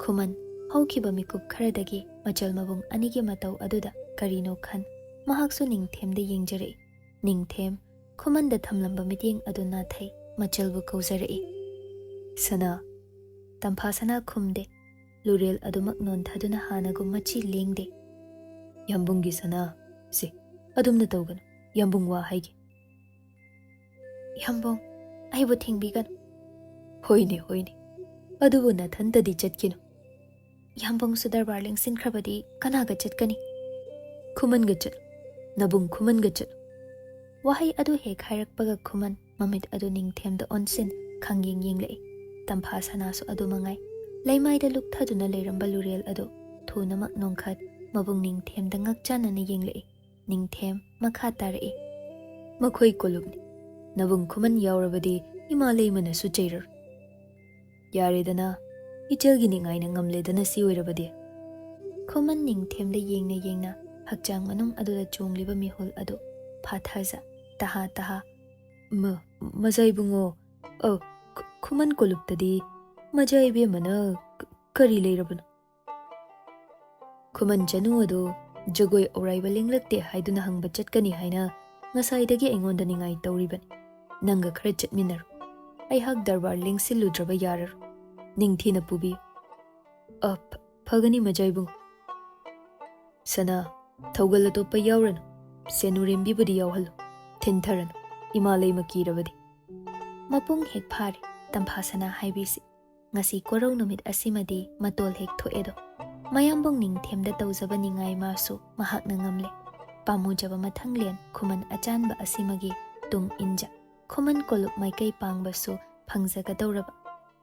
ꯈꯨꯃꯟ ꯍꯧꯈꯤꯕ ꯃꯤꯀꯨꯞ ꯈꯔꯗꯒꯤ ꯃꯆꯜ ꯃꯕꯨꯡ ꯑꯅꯤꯒꯤ ꯃꯇꯧ ꯑꯗꯨꯗ ꯀꯔꯤꯅꯣ ꯈꯟ ꯃꯍꯥꯛꯁꯨ ꯅꯤꯡꯊꯦꯝꯗ ꯌꯦꯡꯖꯔꯛꯏ꯫ ꯅꯤꯡꯊꯦꯝ ꯈꯨꯃꯟꯗ ꯊꯝꯂꯝꯕ ꯃꯤꯠꯌꯦꯡ ꯑꯗꯨ ꯅꯥꯊꯩ, ꯃꯆꯜꯕꯨ ꯀꯧꯖꯔꯛꯏ꯫ ꯁꯅꯥ꯫ ꯇꯝꯐꯥ ꯁꯅꯥ ꯈꯨꯝꯗꯦ꯫ ꯂꯨꯔꯦꯜ ꯑꯗꯨꯃꯛ ꯅꯣꯟꯊꯗꯨꯅ ꯍꯥꯟꯅꯒꯨꯝ ꯃꯆꯤ ꯂꯦꯡꯗꯦ꯫ ꯌꯥꯝꯕꯨꯡꯒꯤ ꯁꯅꯥ, ꯁꯦ, ꯑꯗꯨꯝꯅ ꯇꯧꯒꯅꯨ꯫ ꯌꯥꯝꯕꯨꯡ ꯋꯥ ꯍꯥꯏꯒꯦ꯫ ꯌꯥꯝꯕꯨꯡ, ꯑꯩꯕꯨ ꯊꯤꯡꯕꯤꯒꯅꯨ꯫ ꯍꯣꯏꯅꯦ, ꯍꯣꯏꯅꯦ꯫ ꯑꯗꯨꯕꯨ ꯅꯊꯟꯇꯗꯤ ꯆꯠꯈꯤꯅꯨ꯫ ꯌꯥꯝꯕꯨꯡꯁꯨ ꯗꯔꯕꯥꯔ ꯂꯦꯡꯁꯤꯟꯈ꯭ꯔꯕꯗꯤ ꯀꯅꯥꯒ ꯆꯠꯀꯅꯤ? ꯈꯨꯃꯟꯒ ꯆꯠꯂꯨ꯫ ꯅꯕꯨꯡ ꯈꯨꯃꯟꯒ ꯆꯠꯂꯨ꯫ ꯋꯥꯍꯩ ꯑꯗꯨ ꯍꯦꯛ ꯍꯥꯏꯔꯛꯄꯒ ꯈꯨꯃꯟ ꯃꯃꯤꯠ ꯑꯗꯨ ꯅꯤꯡꯊꯦꯝꯗ ꯑꯣꯟꯁꯤꯟ ꯈꯪꯌꯦꯡ ꯌꯦꯡꯂꯛꯏ꯫ ꯇꯝꯐꯥ ꯁꯅꯥꯁꯨ ꯑꯗꯨ ꯃꯉꯥꯏ꯫ ꯂꯩꯃꯥꯏꯗ ꯂꯨꯞꯊꯗꯨꯅ ꯂꯩꯔꯝꯕ ꯂꯨꯔꯦꯜ ꯑꯗꯨ ꯊꯨꯅꯃꯛ ꯅꯣꯡꯈꯠ ꯃꯕꯨꯡ ꯅꯤꯡꯊꯦꯝꯗ ꯉꯛ ꯆꯥꯟꯅꯅ ꯌꯦꯡꯂꯛꯏ꯫ ꯅꯤꯡꯊꯦꯝ ꯃꯈꯥ ꯇꯥꯔꯛꯏ꯫ "ꯃꯈꯣꯏ ꯀꯣꯂꯨꯞꯅꯤ꯫ ꯅꯕꯨꯡ ꯈꯨꯃꯟ ꯌꯥꯎꯔꯕꯗꯤ ꯏꯃꯥ ꯂꯩꯃꯅꯁꯨ ꯆꯩꯔꯔꯣꯏ꯫ ꯌꯥꯔꯦꯗꯅ, ꯏꯆꯜꯒꯤ ꯅꯤꯡꯉꯥꯏꯅ ꯉꯝꯂꯦꯗꯅ ꯁꯤ ꯑꯣꯏꯔꯕꯗꯤ꯫" ꯈꯨꯃꯟ ꯅꯤꯡꯊꯦꯝꯗ ꯌꯦꯡꯅ ꯌꯦꯡꯅ ꯍꯛꯆꯥꯡ ꯃꯅꯨꯡ ꯑꯗꯨꯗ ꯆꯣꯡꯂꯤꯕ ꯃꯤꯍꯨꯜ ꯑꯗꯨ ꯐꯥꯊꯖ ꯇꯍꯥ ꯇꯍꯥ, "ꯃ-, ꯃꯖꯥ ꯏꯕꯨꯡꯉꯣ, ꯑ, ꯈꯨ-, ꯈꯨꯃꯟ ꯀꯣꯂꯨꯞꯇꯗꯤ ꯃꯖꯥ ꯏꯕꯦꯝꯃꯅ ꯀ-, ꯀꯔꯤ ꯂꯩꯔꯕꯅꯣ?" "ꯈꯨꯃꯟ ꯆꯅꯨ ꯑꯗꯨ ꯖꯒꯣꯏ ꯑꯧꯔꯥꯏꯕ ꯂꯦꯡꯂꯛꯇꯦ ꯍꯥꯏꯗꯨꯅ ꯍꯪꯕ ꯆꯠꯀꯅꯤ ꯍꯥꯏꯅ ꯉꯁꯥꯏꯗꯒꯤ ꯑꯩꯉꯣꯟꯗ ꯅꯤꯡꯉꯥꯏ ꯇꯧꯔꯤꯕꯅꯤ꯫ ꯅꯪꯒ ꯈꯔ ꯆꯠꯃꯤꯟꯅꯔꯨ꯫ ꯑꯩꯍꯥꯛ ꯗꯔꯕꯥꯔ ꯂꯦꯡꯁꯤꯜꯂꯨꯗ꯭ꯔꯕ ꯌꯥꯔꯔꯣꯏ꯫ ꯅꯤꯡꯊꯤꯅ ꯄꯨꯕꯤꯌꯨ꯫" "ꯑ, ꯐ-, ꯐꯒꯅꯤ ꯃꯖꯥ ꯏꯕꯨꯡꯉꯣ꯫" "ꯁꯅꯥ, ꯊꯧꯒꯜ ꯑꯇꯣꯞꯄ ꯌꯥꯎꯔꯅꯨ꯫ ꯁꯦꯅꯨꯔꯦꯝꯕꯤꯕꯨꯗꯤ ꯌꯥꯎꯍꯜꯂꯨ꯫ ꯊꯤꯟꯊꯔꯅꯨ, ꯏꯃꯥ ꯂꯩꯃ ꯀꯤꯔꯕꯗꯤ꯫" ꯃꯄꯨꯡ ꯍꯦꯛ ꯐꯥꯔꯦ ꯇꯝꯐꯥ ꯁꯅꯥ ꯍꯥꯏꯕꯤꯁꯤ꯫ ꯉꯁꯤ ꯀꯣꯔꯧ ꯅꯨꯃꯤꯠ ꯑꯁꯤꯃꯗꯤ ꯃꯇꯣꯜ ꯍꯦꯛ ꯊꯣꯛꯑꯦꯗꯣ꯫ ꯃꯌꯥꯝꯕꯨꯡ ꯅꯤꯡꯊꯦꯝꯗ ꯇꯧꯖꯕ ꯅꯤꯡꯉꯥꯏ ꯃꯥꯁꯨ ꯃꯍꯥꯛꯅ ꯉꯝꯂꯦ꯫ ꯄꯥꯝꯃꯨꯖꯕ ꯃꯊꯪꯂꯦꯟ ꯈꯨꯃꯟ ꯑꯆꯥꯟꯕ ꯑꯁꯤꯃꯒꯤ ꯇꯨꯡ ꯏꯟꯖ ꯈꯨꯃꯟ ꯀꯣꯂꯨꯞ ꯃꯥꯏꯀꯩ ꯄꯥꯡꯕꯁꯨ ꯐꯪꯖꯒꯗꯧꯔꯕ꯫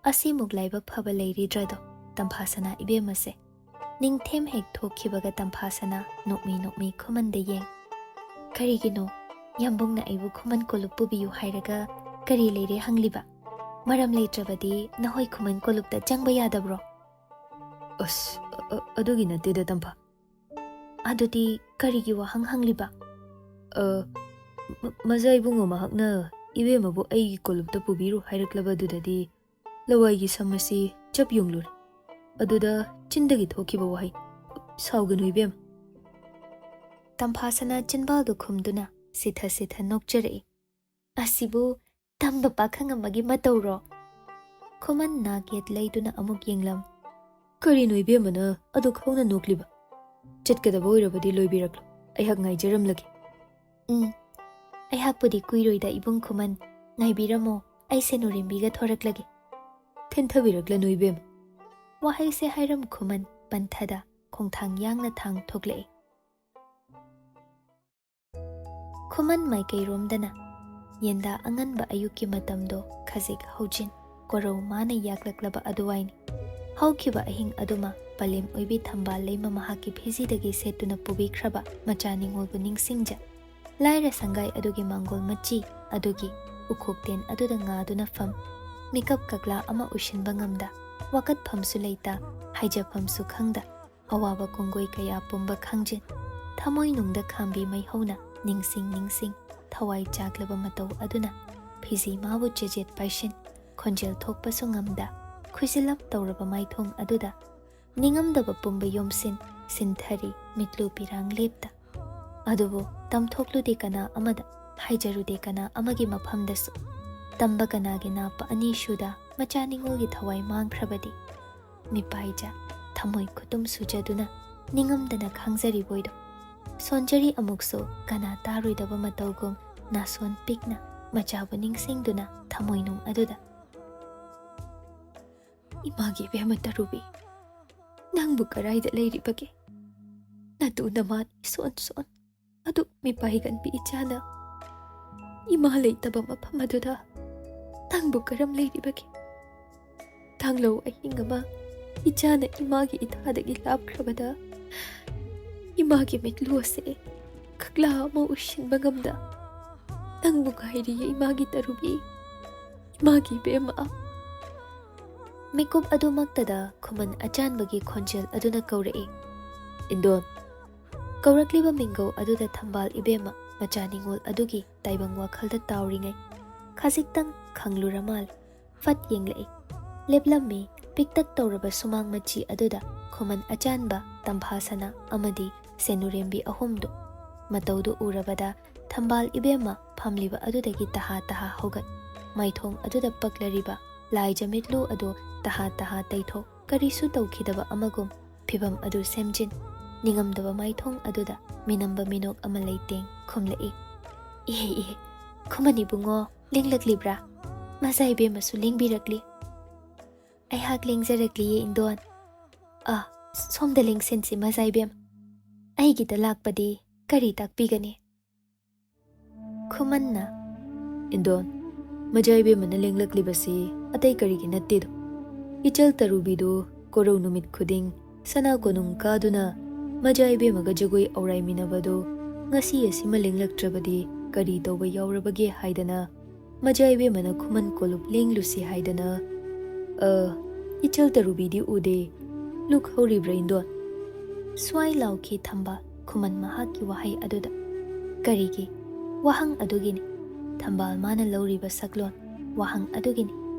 ꯑꯁꯤꯃꯨꯛ ꯂꯥꯏꯕꯛ ꯐꯕ ꯂꯩꯔꯤꯗ꯭ꯔꯗꯣ ꯇꯝꯐꯥ ꯁꯅꯥ ꯏꯕꯦꯝꯃꯁꯦ꯫ ꯅꯤꯡꯊꯦꯝ ꯍꯦꯛ ꯊꯣꯛꯈꯤꯕꯒ ꯇꯝꯐꯥ ꯁꯅꯥ ꯅꯣꯛꯃꯤ ꯅꯣꯛꯃꯤ ꯈꯨꯃꯟꯗ ꯌꯦꯡ꯫ "ꯀꯔꯤꯒꯤꯅꯣ? ꯌꯥꯝꯕꯨꯡꯅ ꯑꯩꯕꯨ ꯈꯨꯃꯟ ꯀꯣꯂꯨꯞ ꯄꯨꯕꯤꯌꯨ ꯍꯥꯏꯔꯒ ꯀꯔꯤ ꯂꯩꯔꯦ ꯍꯪꯂꯤꯕ? ꯃꯔꯝ ꯂꯩꯇ꯭ꯔꯕꯗꯤ ꯅꯍꯣꯏ ꯈꯨꯃꯟ ꯀꯣꯂꯨꯞꯇ ꯆꯪꯕ ꯌꯥꯗꯕ꯭ꯔꯣ?" "ꯑꯁ, ꯑ-, ꯑ-, ꯑꯗꯨꯒꯤ ꯅꯠꯇꯦꯗ ꯇꯝꯐꯥ꯫" "ꯑꯗꯨꯗꯤ ꯀꯔꯤꯒꯤ ꯋꯥꯍꯪ ꯍꯪꯂꯤꯕ?" "ꯑ, ꯃ-, ꯃꯖꯥ ꯏꯕꯨꯡꯉꯣ ꯃꯍꯥꯛꯅ ꯏꯕꯦꯝꯃꯕꯨ ꯑꯩꯒꯤ ꯀꯣꯂꯨꯞꯇ ꯄꯨꯕꯤꯔꯨ ꯍꯥꯏꯔꯛꯂꯕ ꯑꯗꯨꯗꯗꯤ ꯂꯋꯥꯏꯒꯤ ꯁꯝ ꯑꯁꯤ ꯆꯞ ꯌꯨꯡꯂꯨꯔꯦ꯫ ꯑꯗꯨꯗ ꯆꯤꯟꯗꯒꯤ ꯊꯣꯛꯈꯤꯕ ꯋꯥꯍꯩ, ꯁꯥꯎꯒꯅꯨ ꯏꯕꯦꯝꯃ꯫" ꯇꯝꯐꯥ ꯁꯅꯥ ꯆꯤꯟꯕꯥꯜꯗꯨ ꯈꯨꯝꯗꯨꯅ ꯁꯤꯊ ꯁꯤꯊ ꯅꯣꯛꯆꯔꯛꯏ꯫ "ꯑꯁꯤꯕꯨ ꯇꯝꯕ ꯄꯥꯈꯪ ꯑꯃꯒꯤ ꯃꯇꯧꯔꯣ?" ꯈꯨꯃꯟ ꯅꯥꯛ ꯌꯦꯠ ꯂꯩꯗꯨꯅ ꯑꯃꯨꯛ ꯌꯦꯡꯂꯝ꯫ "ꯀꯔꯤꯅꯣ ꯏꯕꯦꯝꯃꯅ ꯑꯗꯨꯛ ꯍꯧꯅ ꯅꯣꯛꯂꯤꯕ? ꯆꯠꯀꯗꯕ ꯑꯣꯏꯔꯕꯗꯤ ꯂꯣꯏꯕꯤꯔꯛꯂꯣ, ꯑꯩꯍꯥꯛ ꯉꯥꯏꯖꯔꯝꯂꯒꯦ꯫" "ꯎꯝ, ꯑꯩꯍꯥꯛꯄꯨꯗꯤ ꯀꯨꯏꯔꯣꯏꯗ ꯏꯕꯨꯡ ꯈꯨꯃꯟ, ꯉꯥꯏꯕꯤꯔꯝꯃꯣ, ꯑꯩ ꯁꯦꯅꯨꯔꯦꯝꯕꯤꯒ ꯊꯣꯔꯛꯂꯒꯦ꯫" "ꯊꯤꯟꯊꯕꯤꯔꯛꯂꯅꯨ ꯏꯕꯦꯝꯃ꯫" ꯋꯥꯍꯩꯁꯦ ꯍꯥꯏꯔꯝ ꯈꯨꯃꯟ ꯄꯟꯊꯗ ꯈꯣꯡꯊꯥꯡ ꯌꯥꯡꯅ ꯊꯥꯡ ꯊꯣꯛꯂꯛꯏ꯫ ꯈꯨꯃꯟ ꯃꯥꯏꯀꯩꯔꯣꯝꯗꯅ ꯌꯦꯟꯗꯥ ꯑꯉꯟꯕ ꯑꯌꯨꯛꯀꯤ ꯃꯇꯝꯗꯣ ꯈꯖꯤꯛ ꯍꯧꯖꯤꯟ ꯀꯣꯔꯧ ꯃꯥꯅ ꯌꯥꯛꯂꯛꯂꯕ ꯑꯗꯨꯋꯥꯏꯅꯤ꯫ ꯍꯧꯈꯤꯕ ꯑꯍꯤꯡ ꯑꯗꯨꯃ ꯄꯂꯦꯝ ꯑꯣꯏꯕꯤ ꯊꯝꯕꯥꯜ ꯂꯩꯃ ꯃꯍꯥꯛꯀꯤ ꯐꯤꯖꯤꯗꯒꯤ ꯁꯦꯠꯇꯨꯅ ꯄꯨꯕꯤꯈ꯭ꯔꯕ ꯃꯆꯥ ꯅꯤꯉꯣꯜꯕꯨ ꯅꯤꯡꯁꯤꯡꯖ, ꯂꯥꯏꯔ ꯁꯪꯒꯥꯏ ꯑꯗꯨꯒꯤ ꯃꯥꯡꯒꯣꯜ ꯃꯆꯤ ꯑꯗꯨꯒꯤ ꯎꯈꯣꯛꯇꯦꯟ ꯑꯗꯨꯗ ꯉꯥꯗꯨꯅ ꯐꯝ, ꯃꯤꯀꯞ ꯀꯛꯂꯥ ꯑꯃ ꯎꯏꯁꯤꯟꯕ ꯉꯝꯗ, ꯋꯥꯀꯠꯐꯝꯁꯨ ꯂꯩꯇ, ꯍꯥꯏꯖꯐꯝꯁꯨ ꯈꯪꯗ, ꯑꯋꯥꯕ ꯀꯣꯡꯒꯣꯏ ꯀꯌꯥ ꯄꯨꯝꯕ ꯈꯪꯖꯤꯟ, ꯊꯃꯣꯏꯅꯨꯡꯗ ꯈꯥꯝꯕꯤ ꯃꯩꯍꯧꯅ ꯅꯤꯡꯁꯤꯡ ꯅꯤꯡꯁꯤꯡ ꯊꯋꯥꯏ ꯆꯥꯛꯂꯕ ꯃꯇꯧ ꯑꯗꯨꯅ ꯐꯤꯖꯤ ꯃꯥꯕꯨ ꯆꯦꯖꯦꯠ ꯄꯥꯏꯁꯤꯟ, ꯈꯣꯟꯖꯦꯜ ꯊꯣꯛꯄꯁꯨ ꯉꯝꯗ, ꯈꯨꯏꯖꯤꯜꯂꯞ ꯇꯧꯔꯕ ꯃꯥꯏꯊꯣꯡ ꯑꯗꯨꯗ ꯅꯤꯡꯉꯝꯗꯕ ꯄꯨꯝꯕ ꯌꯣꯝꯁꯤꯟ, ꯁꯤꯟꯊꯔꯤ ꯃꯤꯠꯂꯨ ꯄꯤꯔꯥꯡ ꯂꯦꯞꯇ꯫ ꯑꯗꯨꯕꯨ ꯇꯝꯊꯣꯛꯂꯨꯗꯦ ꯀꯅꯥ ꯑꯃꯗ, ꯍꯥꯏꯖꯔꯨꯗꯦ ꯀꯅꯥ ꯑꯃꯒꯤ ꯃꯐꯝꯗꯁꯨ꯫ ꯇꯝꯕ ꯀꯅꯥꯒꯤ ꯅꯥꯞꯄ ꯑꯅꯤꯁꯨꯗ ꯃꯆꯥ ꯅꯤꯉꯣꯜꯒꯤ ꯊꯋꯥꯏ ꯃꯥꯡꯈ꯭ꯔꯕꯗꯤ? ꯃꯤꯄꯥꯏꯖ ꯊꯃꯣꯏ ꯈꯨꯇꯨꯝ ꯁꯨꯖꯗꯨꯅ ꯅꯤꯡꯉꯝꯗꯅ ꯈꯥꯡꯖꯔꯤꯕꯣꯏꯗꯣ꯫ ꯁꯣꯟꯖꯔꯤ ꯑꯃꯨꯛꯁꯨ ꯀꯅꯥ ꯇꯥꯔꯣꯏꯗꯕ ꯃꯇꯧꯒꯨꯝ ꯅꯥꯁꯣꯟ ꯄꯤꯛꯅ ꯃꯆꯥꯕꯨ ꯅꯤꯡꯁꯤꯡꯗꯨꯅ ꯊꯃꯣꯏꯅꯨꯡ ꯑꯗꯨꯗ, "ꯏꯃꯥꯒꯤ ꯏꯕꯦꯝꯃ ꯇꯔꯨꯕꯤ, ꯅꯪꯕꯨ ꯀꯔꯥꯏꯗ ꯂꯩꯔꯤꯕꯒꯦ? ꯅꯇꯨ ꯅꯃꯥꯟ ꯏꯁꯣꯟ ꯁꯣꯟ, ꯑꯗꯨ ꯃꯤꯄꯥꯏꯒꯟꯕꯤ ꯏꯆꯥꯅ ꯏꯃꯥ ꯂꯩꯇꯕ ꯃꯐꯝ ꯑꯗꯨꯗ ꯅꯪꯕꯨ ꯀꯔꯝ ꯂꯩꯔꯤꯕꯒꯦ? ꯊꯥꯡꯂꯧ ꯑꯍꯤꯡ ꯑꯃ ꯏꯆꯥꯅ ꯏꯃꯥꯒꯤ ꯏꯊꯥꯗꯒꯤ ꯂꯥꯞꯈ꯭ꯔꯕꯗ ꯏꯃꯥꯒꯤ ꯃꯤꯠꯂꯨ ꯑꯁꯦ ꯀꯛꯂꯥ ꯑꯃ ꯎꯏꯁꯤꯟꯕ ꯉꯝꯗ ꯅꯪꯕꯨ ꯉꯥꯏꯔꯤꯌꯦ ꯏꯃꯥꯒꯤ ꯇꯔꯨꯕꯤ, ꯏꯃꯥꯒꯤ ꯏꯕꯦꯝꯃ"꯫ ꯃꯤꯀꯨꯞ ꯑꯗꯨꯃꯛꯇꯗ ꯈꯨꯃꯟ ꯑꯆꯥꯟꯕꯒꯤ ꯈꯣꯟꯖꯦꯜ ꯑꯗꯨꯅ ꯀꯧꯔꯛꯏ, "ꯏꯟꯗꯣꯟ!" ꯀꯧꯔꯛꯂꯤꯕ ꯃꯤꯡꯒꯧ ꯑꯗꯨꯗ ꯊꯝꯕꯥꯜ ꯏꯕꯦꯝꯃ ꯃꯆꯥ ꯅꯤꯉꯣꯜ ꯑꯗꯨꯒꯤ ꯇꯥꯏꯕꯪ ꯋꯥꯈꯜꯗ ꯇꯥꯎꯔꯤꯉꯩ ꯈꯖꯤꯛꯇꯪ ꯈꯪꯂꯨꯔ ꯃꯥꯜꯂꯦ꯫ ꯐꯠ ꯌꯦꯡꯂꯛꯏ꯫ ꯂꯦꯞꯂꯝꯃꯤ ꯄꯤꯛꯇꯛ ꯇꯧꯔꯕ ꯁꯨꯃꯥꯡ ꯃꯆꯤ ꯑꯗꯨꯗ ꯈꯨꯃꯟ ꯑꯆꯥꯟꯕ, ꯇꯝꯐꯥ ꯁꯅꯥ ꯑꯃꯗꯤ ꯁꯦꯅꯨꯔꯦꯝꯕꯤ ꯑꯍꯨꯝꯗꯨ꯫ ꯃꯇꯧꯗꯨ ꯎꯔꯕꯗ ꯊꯝꯕꯥꯜ ꯏꯕꯦꯝꯃ ꯐꯝꯂꯤꯕ ꯑꯗꯨꯗꯒꯤ ꯇꯍꯥ ꯇꯍꯥ ꯍꯧꯒꯠ, ꯃꯥꯏꯊꯣꯡ ꯑꯗꯨꯗ ꯄꯛꯂꯔꯤꯕ ꯂꯥꯏꯖ ꯃꯤꯠꯂꯨ ꯑꯗꯨ ꯇꯍꯥ ꯇꯍꯥ ꯇꯩꯊꯣꯛ, ꯀꯔꯤꯁꯨ ꯇꯧꯈꯤꯗꯕ ꯑꯃꯒꯨꯝ ꯐꯤꯚꯝ ꯑꯗꯨ ꯁꯦꯝꯖꯤꯟ, ꯅꯤꯡꯉꯝꯗꯕ ꯃꯥꯏꯊꯣꯡ ꯑꯗꯨꯗ ꯃꯤꯅꯝꯕ ꯃꯤꯅꯣꯛ ꯑꯃ ꯂꯩꯇꯦꯡ ꯈꯨꯝꯂꯛꯏ, "ꯏꯍꯦ, ꯏꯍꯦ, ꯈꯨꯃꯟ ꯏꯕꯨꯡꯉꯣ, ꯂꯦꯡꯂꯛꯂꯤꯕ꯭ꯔꯥ? ꯃꯆꯥ ꯏꯕꯦꯝꯃꯁꯨ ꯂꯦꯡꯕꯤꯔꯛꯂꯤ?" "ꯑꯩꯍꯥꯛ ꯂꯦꯡꯖꯔꯛꯂꯤꯌꯦ, ꯏꯟꯗꯣꯟ꯫ ꯑ, ꯁꯣꯝꯗ ꯂꯦꯡꯁꯤꯟꯁꯤ, ꯃꯆꯥ ꯏꯕꯦꯝ꯫ ꯑꯩꯒꯤꯗ ꯂꯥꯛꯄꯗꯤ ꯀꯔꯤ ꯇꯥꯛꯄꯤꯒꯅꯤ?" ꯈꯨꯃꯟꯅ, "ꯏꯟꯗꯣꯟ, ꯃꯆꯥ ꯏꯕꯦꯝꯃꯅ ꯂꯦꯡꯂꯛꯂꯤꯕꯁꯤ ꯑꯇꯩ ꯀꯔꯤꯒꯤ ꯅꯠꯇꯦꯗꯣ꯫ ꯏꯆꯜ ꯇꯔꯨꯕꯤꯗꯨ ꯀꯣꯔꯧ ꯅꯨꯃꯤꯠ ꯈꯨꯗꯤꯡ ꯁꯅꯥ ꯀꯣꯅꯨꯡ ꯀꯥꯗꯨꯅ ꯃꯖꯥ ꯏꯕꯦꯝꯃꯒ ꯖꯒꯣꯏ ꯑꯧꯔꯥꯏꯃꯤꯟꯅꯕꯗꯨ ꯉꯁꯤ ꯑꯁꯤꯃ ꯂꯦꯡꯂꯛꯇ꯭ꯔꯕꯗꯤ ꯀꯔꯤ ꯇꯧꯕ ꯌꯥꯎꯔꯕꯒꯦ ꯍꯥꯏꯗꯅ ꯃꯖꯥ ꯏꯕꯦꯝꯃꯅ ꯈꯨꯃꯟ ꯀꯣꯂꯨꯞ ꯂꯦꯡꯂꯨꯁꯤ ꯍꯥꯏꯗꯅ꯫ "ꯑ, ꯏꯆꯜ ꯇꯔꯨꯕꯤꯗꯤ ꯎꯗꯦ꯫ ꯂꯨꯛ ꯍꯧꯔꯤꯕ꯭ꯔꯥ ꯏꯟꯗꯣꯟ?" ꯁ꯭ꯋꯥꯏ ꯂꯥꯎꯈꯤ ꯊꯝꯕꯥꯜ ꯈꯨꯃꯟ ꯃꯍꯥꯛꯀꯤ ꯋꯥꯍꯩ ꯑꯗꯨꯗ꯫ ꯀꯔꯤꯒꯤ? ꯋꯥꯍꯪ ꯑꯗꯨꯒꯤꯅꯤ꯫ ꯊꯝꯕꯥꯜ ꯃꯥꯅ ꯂꯧꯔꯤꯕ ꯁꯛꯂꯣꯟ ꯋꯥꯍꯪ ꯑꯗꯨꯒꯤꯅꯤ꯫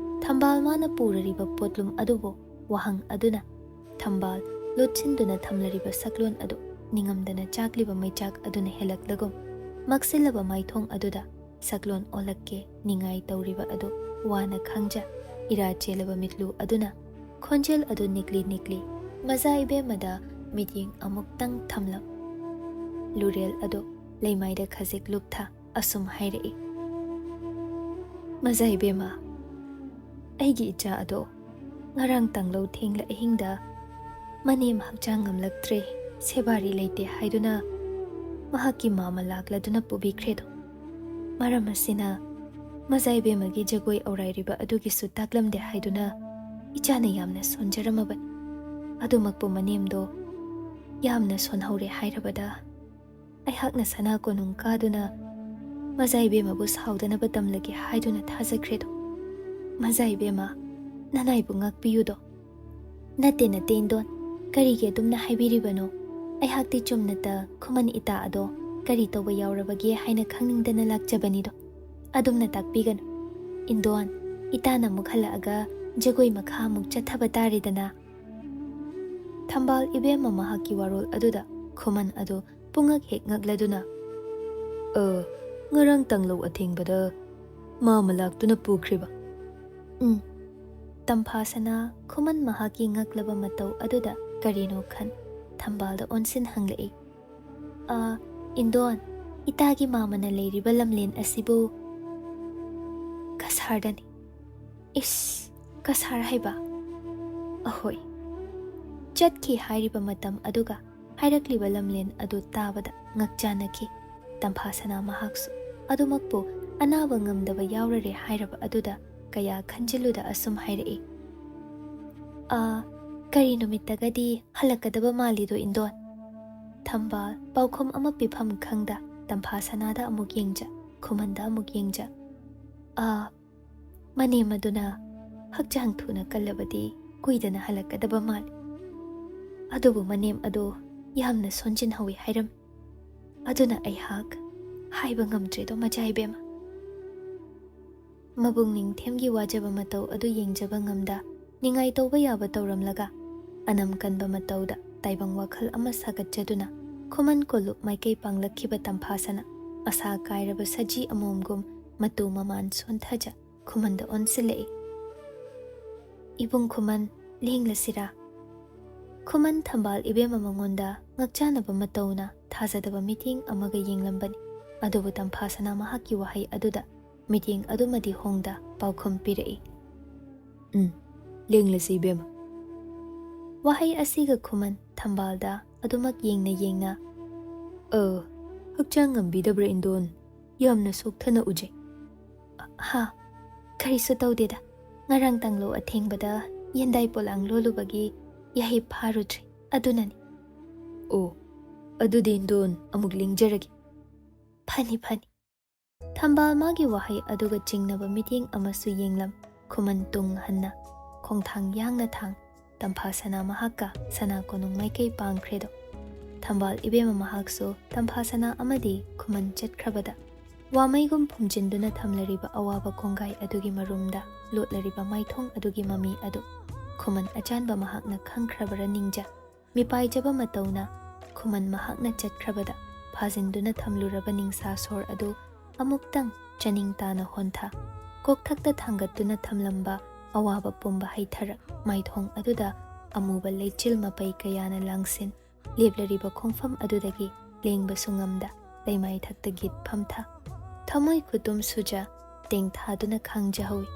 ꯊꯝꯕꯥꯜ ꯃꯥꯅ ꯄꯨꯔꯔꯤꯕ ꯄꯣꯠꯂꯨꯝ ꯑꯗꯨꯕꯨ ꯋꯥꯍꯪ ꯑꯗꯨꯅ꯫ ꯊꯝꯕꯥꯜ ꯂꯣꯠꯁꯤꯟꯗꯨꯅ ꯊꯝꯂꯔꯤꯕ ꯁꯛꯂꯣꯟ ꯑꯗꯨ ꯅꯤꯡꯉꯝꯗꯅ ꯆꯥꯛꯂꯤꯕ ꯃꯩꯆꯥꯛ ꯑꯗꯨꯅ ꯍꯦꯜꯂꯛꯂꯒꯨꯝ ꯃꯛꯁꯤꯜꯂꯕ ꯃꯥꯏꯊꯣꯡ ꯑꯗꯨꯗ ꯁꯛꯂꯣꯟ ꯑꯣꯜꯂꯛꯀꯦ ꯅꯤꯡꯉꯥꯏ ꯇꯧꯔꯤꯕ ꯑꯗꯨ ꯋꯥꯅ ꯈꯪꯖ ꯏꯔꯥ ꯆꯦꯜꯂꯕ ꯃꯤꯠꯂꯨ ꯑꯗꯨꯅ ꯈꯣꯟꯖꯦꯜ ꯑꯗꯨ ꯅꯤꯛꯂꯤ ꯅꯤꯛꯂꯤ ꯃꯖꯥ ꯏꯕꯦꯝꯃꯗ ꯃꯤꯠꯌꯦꯡ ꯑꯃꯨꯛꯇꯪ ꯊꯝꯂꯝ꯫ ꯂꯨꯔꯦꯜ ꯑꯗꯨ ꯂꯩꯃꯥꯏꯗ ꯈꯖꯤꯛ ꯂꯨꯞꯊ ꯑꯁꯨꯝ ꯍꯥꯏꯔꯛꯏ, "ꯃꯖꯥ ꯏꯕꯦꯝꯃ, ꯑꯩꯒꯤ ꯏꯆꯥ ꯑꯗꯣ ꯉꯔꯥꯡ ꯇꯥꯡꯂꯧ ꯊꯦꯡꯂ ꯑꯍꯤꯡꯗ ꯃꯅꯦꯝ ꯍꯛꯆꯥꯡ ꯉꯝꯂꯛꯇ꯭ꯔꯦ, ꯁꯦꯕꯥꯔꯤ ꯂꯩꯇꯦ ꯍꯥꯏꯗꯨꯅ ꯃꯍꯥꯛꯀꯤ ꯃꯥꯃ ꯂꯥꯛꯂꯗꯨꯅ ꯄꯨꯕꯤꯈ꯭ꯔꯦꯗꯣ꯫ ꯃꯔꯝ ꯑꯁꯤꯅ ꯃꯖꯥ ꯏꯕꯦꯝꯃꯒꯤ ꯖꯒꯣꯏ ꯑꯧꯔꯥꯏꯔꯤꯕ ꯑꯗꯨꯒꯤꯁꯨ ꯇꯥꯛꯂꯝꯗꯦ ꯍꯥꯏꯗꯨꯅ ꯏꯆꯥꯅ ꯌꯥꯝꯅ ꯁꯣꯟꯖꯔꯝꯃꯕꯅꯤ꯫ ꯑꯗꯨꯃꯛꯄꯨ ꯃꯅꯦꯝꯗꯣ ꯌꯥꯝꯅ ꯁꯣꯟꯍꯧꯔꯦ ꯍꯥꯏꯔꯕꯗ ꯑꯩꯍꯥꯛꯅ ꯁꯅꯥ ꯀꯣꯅꯨꯡ ꯀꯥꯗꯨꯅ ꯃꯖꯥ ꯏꯕꯦꯝꯃꯕꯨ ꯁꯥꯎꯗꯅꯕ ꯇꯝꯂꯒꯦ ꯍꯥꯏꯗꯨꯅ ꯊꯥꯖꯈ꯭ꯔꯦꯗꯣ꯫ ꯃꯖꯥ ꯏꯕꯦꯝꯃ, ꯅꯅꯥꯏꯕꯨ ꯉꯥꯛꯄꯤꯌꯨꯗꯣ꯫" "ꯅꯠꯇꯦ, ꯅꯠꯇꯦ, ꯏꯟꯗꯣꯟ꯫ ꯀꯔꯤꯒꯤ ꯑꯗꯨꯝꯅ ꯍꯥꯏꯕꯤꯔꯤꯕꯅꯣ? ꯑꯩꯍꯥꯛꯇꯤ ꯆꯨꯝꯅꯇ ꯈꯨꯃꯟ ꯏꯇꯥ ꯑꯗꯣ ꯀꯔꯤ ꯇꯧꯕ ꯌꯥꯎꯔꯕꯒꯦ ꯍꯥꯏꯅ ꯈꯪꯅꯤꯡꯗꯅ ꯂꯥꯛꯆꯕꯅꯤꯗꯣ꯫ ꯑꯗꯨꯝꯅ ꯇꯥꯛꯄꯤꯒꯅꯨ꯫ ꯏꯟꯗꯣꯟ, ꯏꯇꯥꯅ ꯑꯃꯨꯛ ꯍꯜꯂꯛꯑꯒ ꯖꯒꯣꯏ ꯃꯈꯥ ꯑꯃꯨꯛ ꯆꯠꯊꯕ ꯇꯥꯔꯦꯗꯅ꯫" ꯊꯝꯕꯥꯜ ꯏꯕꯦꯝꯃ ꯃꯍꯥꯛꯀꯤ ꯋꯥꯔꯣꯜ ꯑꯗꯨꯗ ꯈꯨꯃꯟ ꯑꯗꯨ ꯄꯨꯡꯉꯛ ꯍꯦꯛ ꯉꯛꯂꯗꯨꯅ, "ꯑ, ꯉꯔꯥꯡ ꯇꯥꯡꯂꯧ ꯑꯊꯦꯡꯕꯗ ꯃꯥꯃ ꯂꯥꯛꯇꯨꯅ ꯄꯨꯈ꯭ꯔꯤꯕ?" "ꯎꯝ꯫" ꯇꯝꯐꯥꯁꯅꯥ ꯈꯨꯃꯟ ꯃꯍꯥꯛꯀꯤ ꯉꯛꯂꯕ ꯃꯇꯧ ꯑꯗꯨꯗ ꯀꯔꯤꯅꯣ ꯈꯟ ꯊꯝꯕꯥꯜꯗ ꯑꯣꯟꯁꯤꯟ ꯍꯪꯂꯛꯏ, "ꯑ, ꯏꯟꯗꯣꯟ, ꯏꯇꯥꯒꯤ ꯃꯥꯃꯅ ꯂꯩꯔꯤꯕ ꯂꯝꯂꯦꯟ ꯑꯁꯤꯕꯨ ꯀꯁꯥꯔꯗꯅꯤ꯫" "ꯏꯁ, ꯀꯁꯥꯔ ꯍꯥꯏꯕ?" "ꯑꯍꯣꯏ꯫" ꯆꯠꯈꯤ ꯍꯥꯏꯔꯤꯕ ꯃꯇꯝ ꯑꯗꯨꯒ ꯍꯥꯏꯔꯛꯂꯤꯕ ꯂꯝꯂꯦꯟ ꯑꯗꯨ ꯇꯥꯕꯗ ꯉꯛꯆꯥꯅꯈꯤ꯫ ꯇꯝꯐꯥꯁꯅꯥ ꯃꯍꯥꯛꯁꯨ ꯑꯗꯨꯃꯛꯄꯨ ꯑꯅꯥꯕ ꯉꯝꯗꯕ ꯌꯥꯎꯔꯔꯦ ꯍꯥꯏꯔꯕ ꯑꯗꯨꯗ ꯀꯌꯥ ꯈꯟꯖꯤꯜꯂꯨꯗ ꯑꯁꯨꯝ ꯍꯥꯏꯔꯛꯏ, "ꯑ, "ꯀꯔꯤ ꯅꯨꯃꯤꯠꯇꯒꯗꯤ ꯍꯜꯂꯛꯀꯗꯕ ꯃꯥꯜꯂꯤꯗꯣ, ꯏꯟꯗꯣꯟ?" ꯊꯝꯕꯥꯜ ꯄꯥꯎꯈꯨꯝ ꯑꯃ ꯄꯤꯐꯝ ꯈꯪꯗ ꯇꯝꯐꯥ ꯁꯅꯥꯗ ꯑꯃꯨꯛ ꯌꯦꯡꯖ, ꯈꯨꯃꯟꯗ ꯑꯃꯨꯛ ꯌꯦꯡꯖ꯫ "ꯑꯥ, ꯃꯅꯦꯝ ꯑꯗꯨꯅ ꯍꯛꯆꯥꯡ ꯊꯨꯅ ꯀꯜꯂꯕꯗꯤ ꯀꯨꯏꯗꯅ ꯍꯜꯂꯛꯀꯗꯕ ꯃꯥꯜꯂꯤ꯫ ꯑꯗꯨꯕꯨ ꯃꯅꯦꯝ ꯑꯗꯣ ꯌꯥꯝꯅ ꯁꯣꯟꯖꯤꯟꯍꯧꯋꯤ ꯍꯥꯏꯔꯝꯃꯤ꯫ ꯑꯗꯨꯅ ꯑꯩꯍꯥꯛ ꯍꯥꯏꯕ ꯉꯝꯗ꯭ꯔꯦꯗꯣ, ꯃꯆꯥ ꯏꯕꯦꯝꯃ꯫" ꯃꯕꯨꯡ ꯅꯤꯡꯊꯦꯝꯒꯤ ꯋꯥꯖꯕ ꯃꯇꯧ ꯑꯗꯨ ꯌꯦꯡꯖꯕ ꯉꯝꯗ, ꯅꯤꯡꯉꯥꯏ ꯇꯧꯕ ꯌꯥꯕ ꯇꯧꯔꯝꯂꯒ, ꯑꯅꯝ ꯀꯟꯕ ꯃꯇꯧꯗ ꯇꯥꯏꯕꯪ ꯋꯥꯈꯜ ꯑꯃ ꯁꯥꯒꯠꯆꯗꯨꯅ, ꯈꯨꯃꯟ ꯀꯣꯂꯨꯞ ꯃꯥꯏꯀꯩ ꯄꯥꯡꯂꯛꯈꯤꯕ ꯇꯝꯐꯥꯁꯅ ꯃꯁꯥ ꯀꯥꯏꯔꯕ ꯁꯖꯤ ꯑꯃꯣꯝꯒꯨꯝ ꯃꯇꯨ ꯃꯃꯥꯟ ꯁꯣꯟꯊꯖ ꯈꯨꯃꯟꯗ ꯑꯣꯟꯁꯤꯜꯂꯛꯏ꯫ "ꯏꯕꯨꯡ ꯈꯨꯃꯟ, ꯂꯦꯡꯂꯁꯤꯔꯥ?" ꯈꯨꯃꯟ ꯊꯝꯕꯥꯜ ꯏꯕꯦꯝꯃ ꯃꯉꯣꯟꯗ ꯉꯛꯆꯥꯅꯕ ꯃꯇꯧꯅ ꯊꯥꯖꯗꯕ ꯃꯤꯠꯌꯦꯡ ꯑꯃꯒ ꯌꯦꯡꯂꯝꯕꯅꯤ꯫ ꯑꯗꯨꯕꯨ ꯇꯝꯐꯥꯁꯅ ꯃꯍꯥꯛꯀꯤ ꯋꯥꯍꯩ ꯑꯗꯨꯗ ꯃꯤꯠꯌꯦꯡ ꯑꯗꯨꯃꯗꯤ ꯍꯣꯡꯗ ꯄꯥꯎꯈꯨꯝ ꯄꯤꯔꯛꯏ꯫ "ꯎꯝ, ꯂꯦꯡꯂꯁꯤ ꯏꯕꯦꯝꯃ꯫" ꯋꯥꯍꯩ ꯑꯁꯤꯒ ꯈꯨꯃꯟ ꯊꯝꯕꯥꯜꯗ ꯑꯗꯨꯃꯛ ꯌꯦꯡꯅ ꯌꯦꯡꯅ, "ꯑ, ꯍꯛꯆꯥꯡ ꯉꯝꯕꯤꯗꯕ꯭ꯔꯥ ꯏꯟꯗꯣꯟ? ꯌꯥꯝꯅ ꯁꯣꯛꯊꯅ ꯎꯖꯩ꯫" "ꯍꯥ, ꯀꯔꯤꯁꯨ ꯇꯧꯗꯦꯗ꯫ ꯉꯔꯥꯡ ꯇꯥꯡꯂꯧ ꯑꯊꯦꯡꯕꯗ ꯌꯦꯟꯗꯥꯏ ꯄꯣꯂꯥꯡ ꯂꯣꯜꯂꯨꯕꯒꯤ ꯌꯥꯍꯤꯞ ꯐꯥꯔꯨꯗ꯭ꯔꯤ, ꯑꯗꯨꯅꯅꯤ꯫" "ꯑꯣ, ꯑꯗꯨꯗꯤ ꯏꯟꯗꯣꯟ ꯑꯃꯨꯛ ꯂꯦꯡꯖꯔꯒꯦ꯫" "ꯐꯅꯤ, ꯐꯅꯤ꯫" ꯊꯝꯕꯥꯜ ꯃꯥꯒꯤ ꯋꯥꯍꯩ ꯑꯗꯨꯒ ꯆꯤꯡꯅꯕ ꯃꯤꯠꯌꯦꯡ ꯑꯃꯁꯨ ꯌꯦꯡꯂꯝ꯫ ꯈꯨꯃꯟ ꯇꯨꯡ ꯍꯟꯅ ꯈꯣꯡꯊꯥꯡ ꯌꯥꯡꯅ ꯊꯥꯡ ꯇꯝꯐꯥ ꯁꯅꯥ ꯃꯍꯥꯛꯀ ꯁꯅꯥ ꯀꯣꯅꯨꯡ ꯃꯥꯏꯀꯩ ꯄꯥꯡꯈ꯭ꯔꯦꯗꯣ꯫ ꯊꯝꯕꯥꯜ ꯏꯕꯦꯝꯃ ꯃꯍꯥꯛꯁꯨ ꯇꯝꯐꯥ ꯁꯅꯥ ꯑꯃꯗꯤ ꯈꯨꯃꯟ ꯆꯠꯈ꯭ꯔꯕꯗ, ꯋꯥꯃꯩꯒꯨꯝ ꯐꯨꯝꯖꯤꯟꯗꯨꯅ ꯊꯝꯂꯔꯤꯕ ꯑꯋꯥꯕ ꯀꯣꯡꯒꯥꯏ ꯑꯗꯨꯒꯤ ꯃꯔꯨꯝꯗ ꯂꯣꯠꯂꯔꯤꯕ ꯃꯥꯏꯊꯣꯡ ꯑꯗꯨꯒꯤ ꯃꯃꯤ ꯑꯗꯨ ꯈꯨꯃꯟ ꯑꯆꯥꯟꯕ ꯃꯍꯥꯛꯅ ꯈꯪꯈ꯭ꯔꯕꯔꯥ ꯅꯤꯡꯖ, ꯃꯤꯄꯥꯏꯖꯕ ꯃꯇꯧꯅ ꯈꯨꯃꯟ ꯃꯍꯥꯛꯅ ꯆꯠꯈ꯭ꯔꯕꯗ ꯐꯥꯖꯤꯟꯗꯨꯅ ꯊꯝꯂꯨꯔꯕ ꯅꯤꯡꯁꯥ ꯁꯣꯔ ꯑꯗꯨ ꯑꯃꯨꯛꯇꯪ ꯆꯅꯤꯡ ꯇꯥꯅ ꯍꯣꯟꯊ, ꯀꯣꯛꯊꯛꯇ ꯊꯥꯡꯒꯠꯇꯨꯅ ꯊꯝꯂꯝꯕ ꯑꯋꯥꯕ ꯄꯨꯝꯕ ꯍꯩꯊꯔꯛ ꯃꯥꯏꯊꯣꯡ ꯑꯗꯨꯗ ꯑꯃꯨꯕ ꯂꯩꯆꯤꯜ ꯃꯄꯩ ꯀꯌꯥꯅ ꯂꯥꯡꯁꯤꯟ, ꯂꯦꯞꯂꯔꯤꯕ ꯈꯣꯡꯐꯝ ꯑꯗꯨꯗꯒꯤ ꯂꯦꯡꯕꯁꯨ ꯉꯝꯗ ꯂꯩꯃꯥꯏꯊꯛꯇ ꯒꯤꯠ ꯐꯝꯊ, ꯊꯃꯣꯏ ꯈꯨꯇꯨꯝ ꯁꯨꯖ ꯇꯦꯡꯊꯥꯗꯨꯅ ꯈꯥꯡꯖꯍꯧꯏ꯫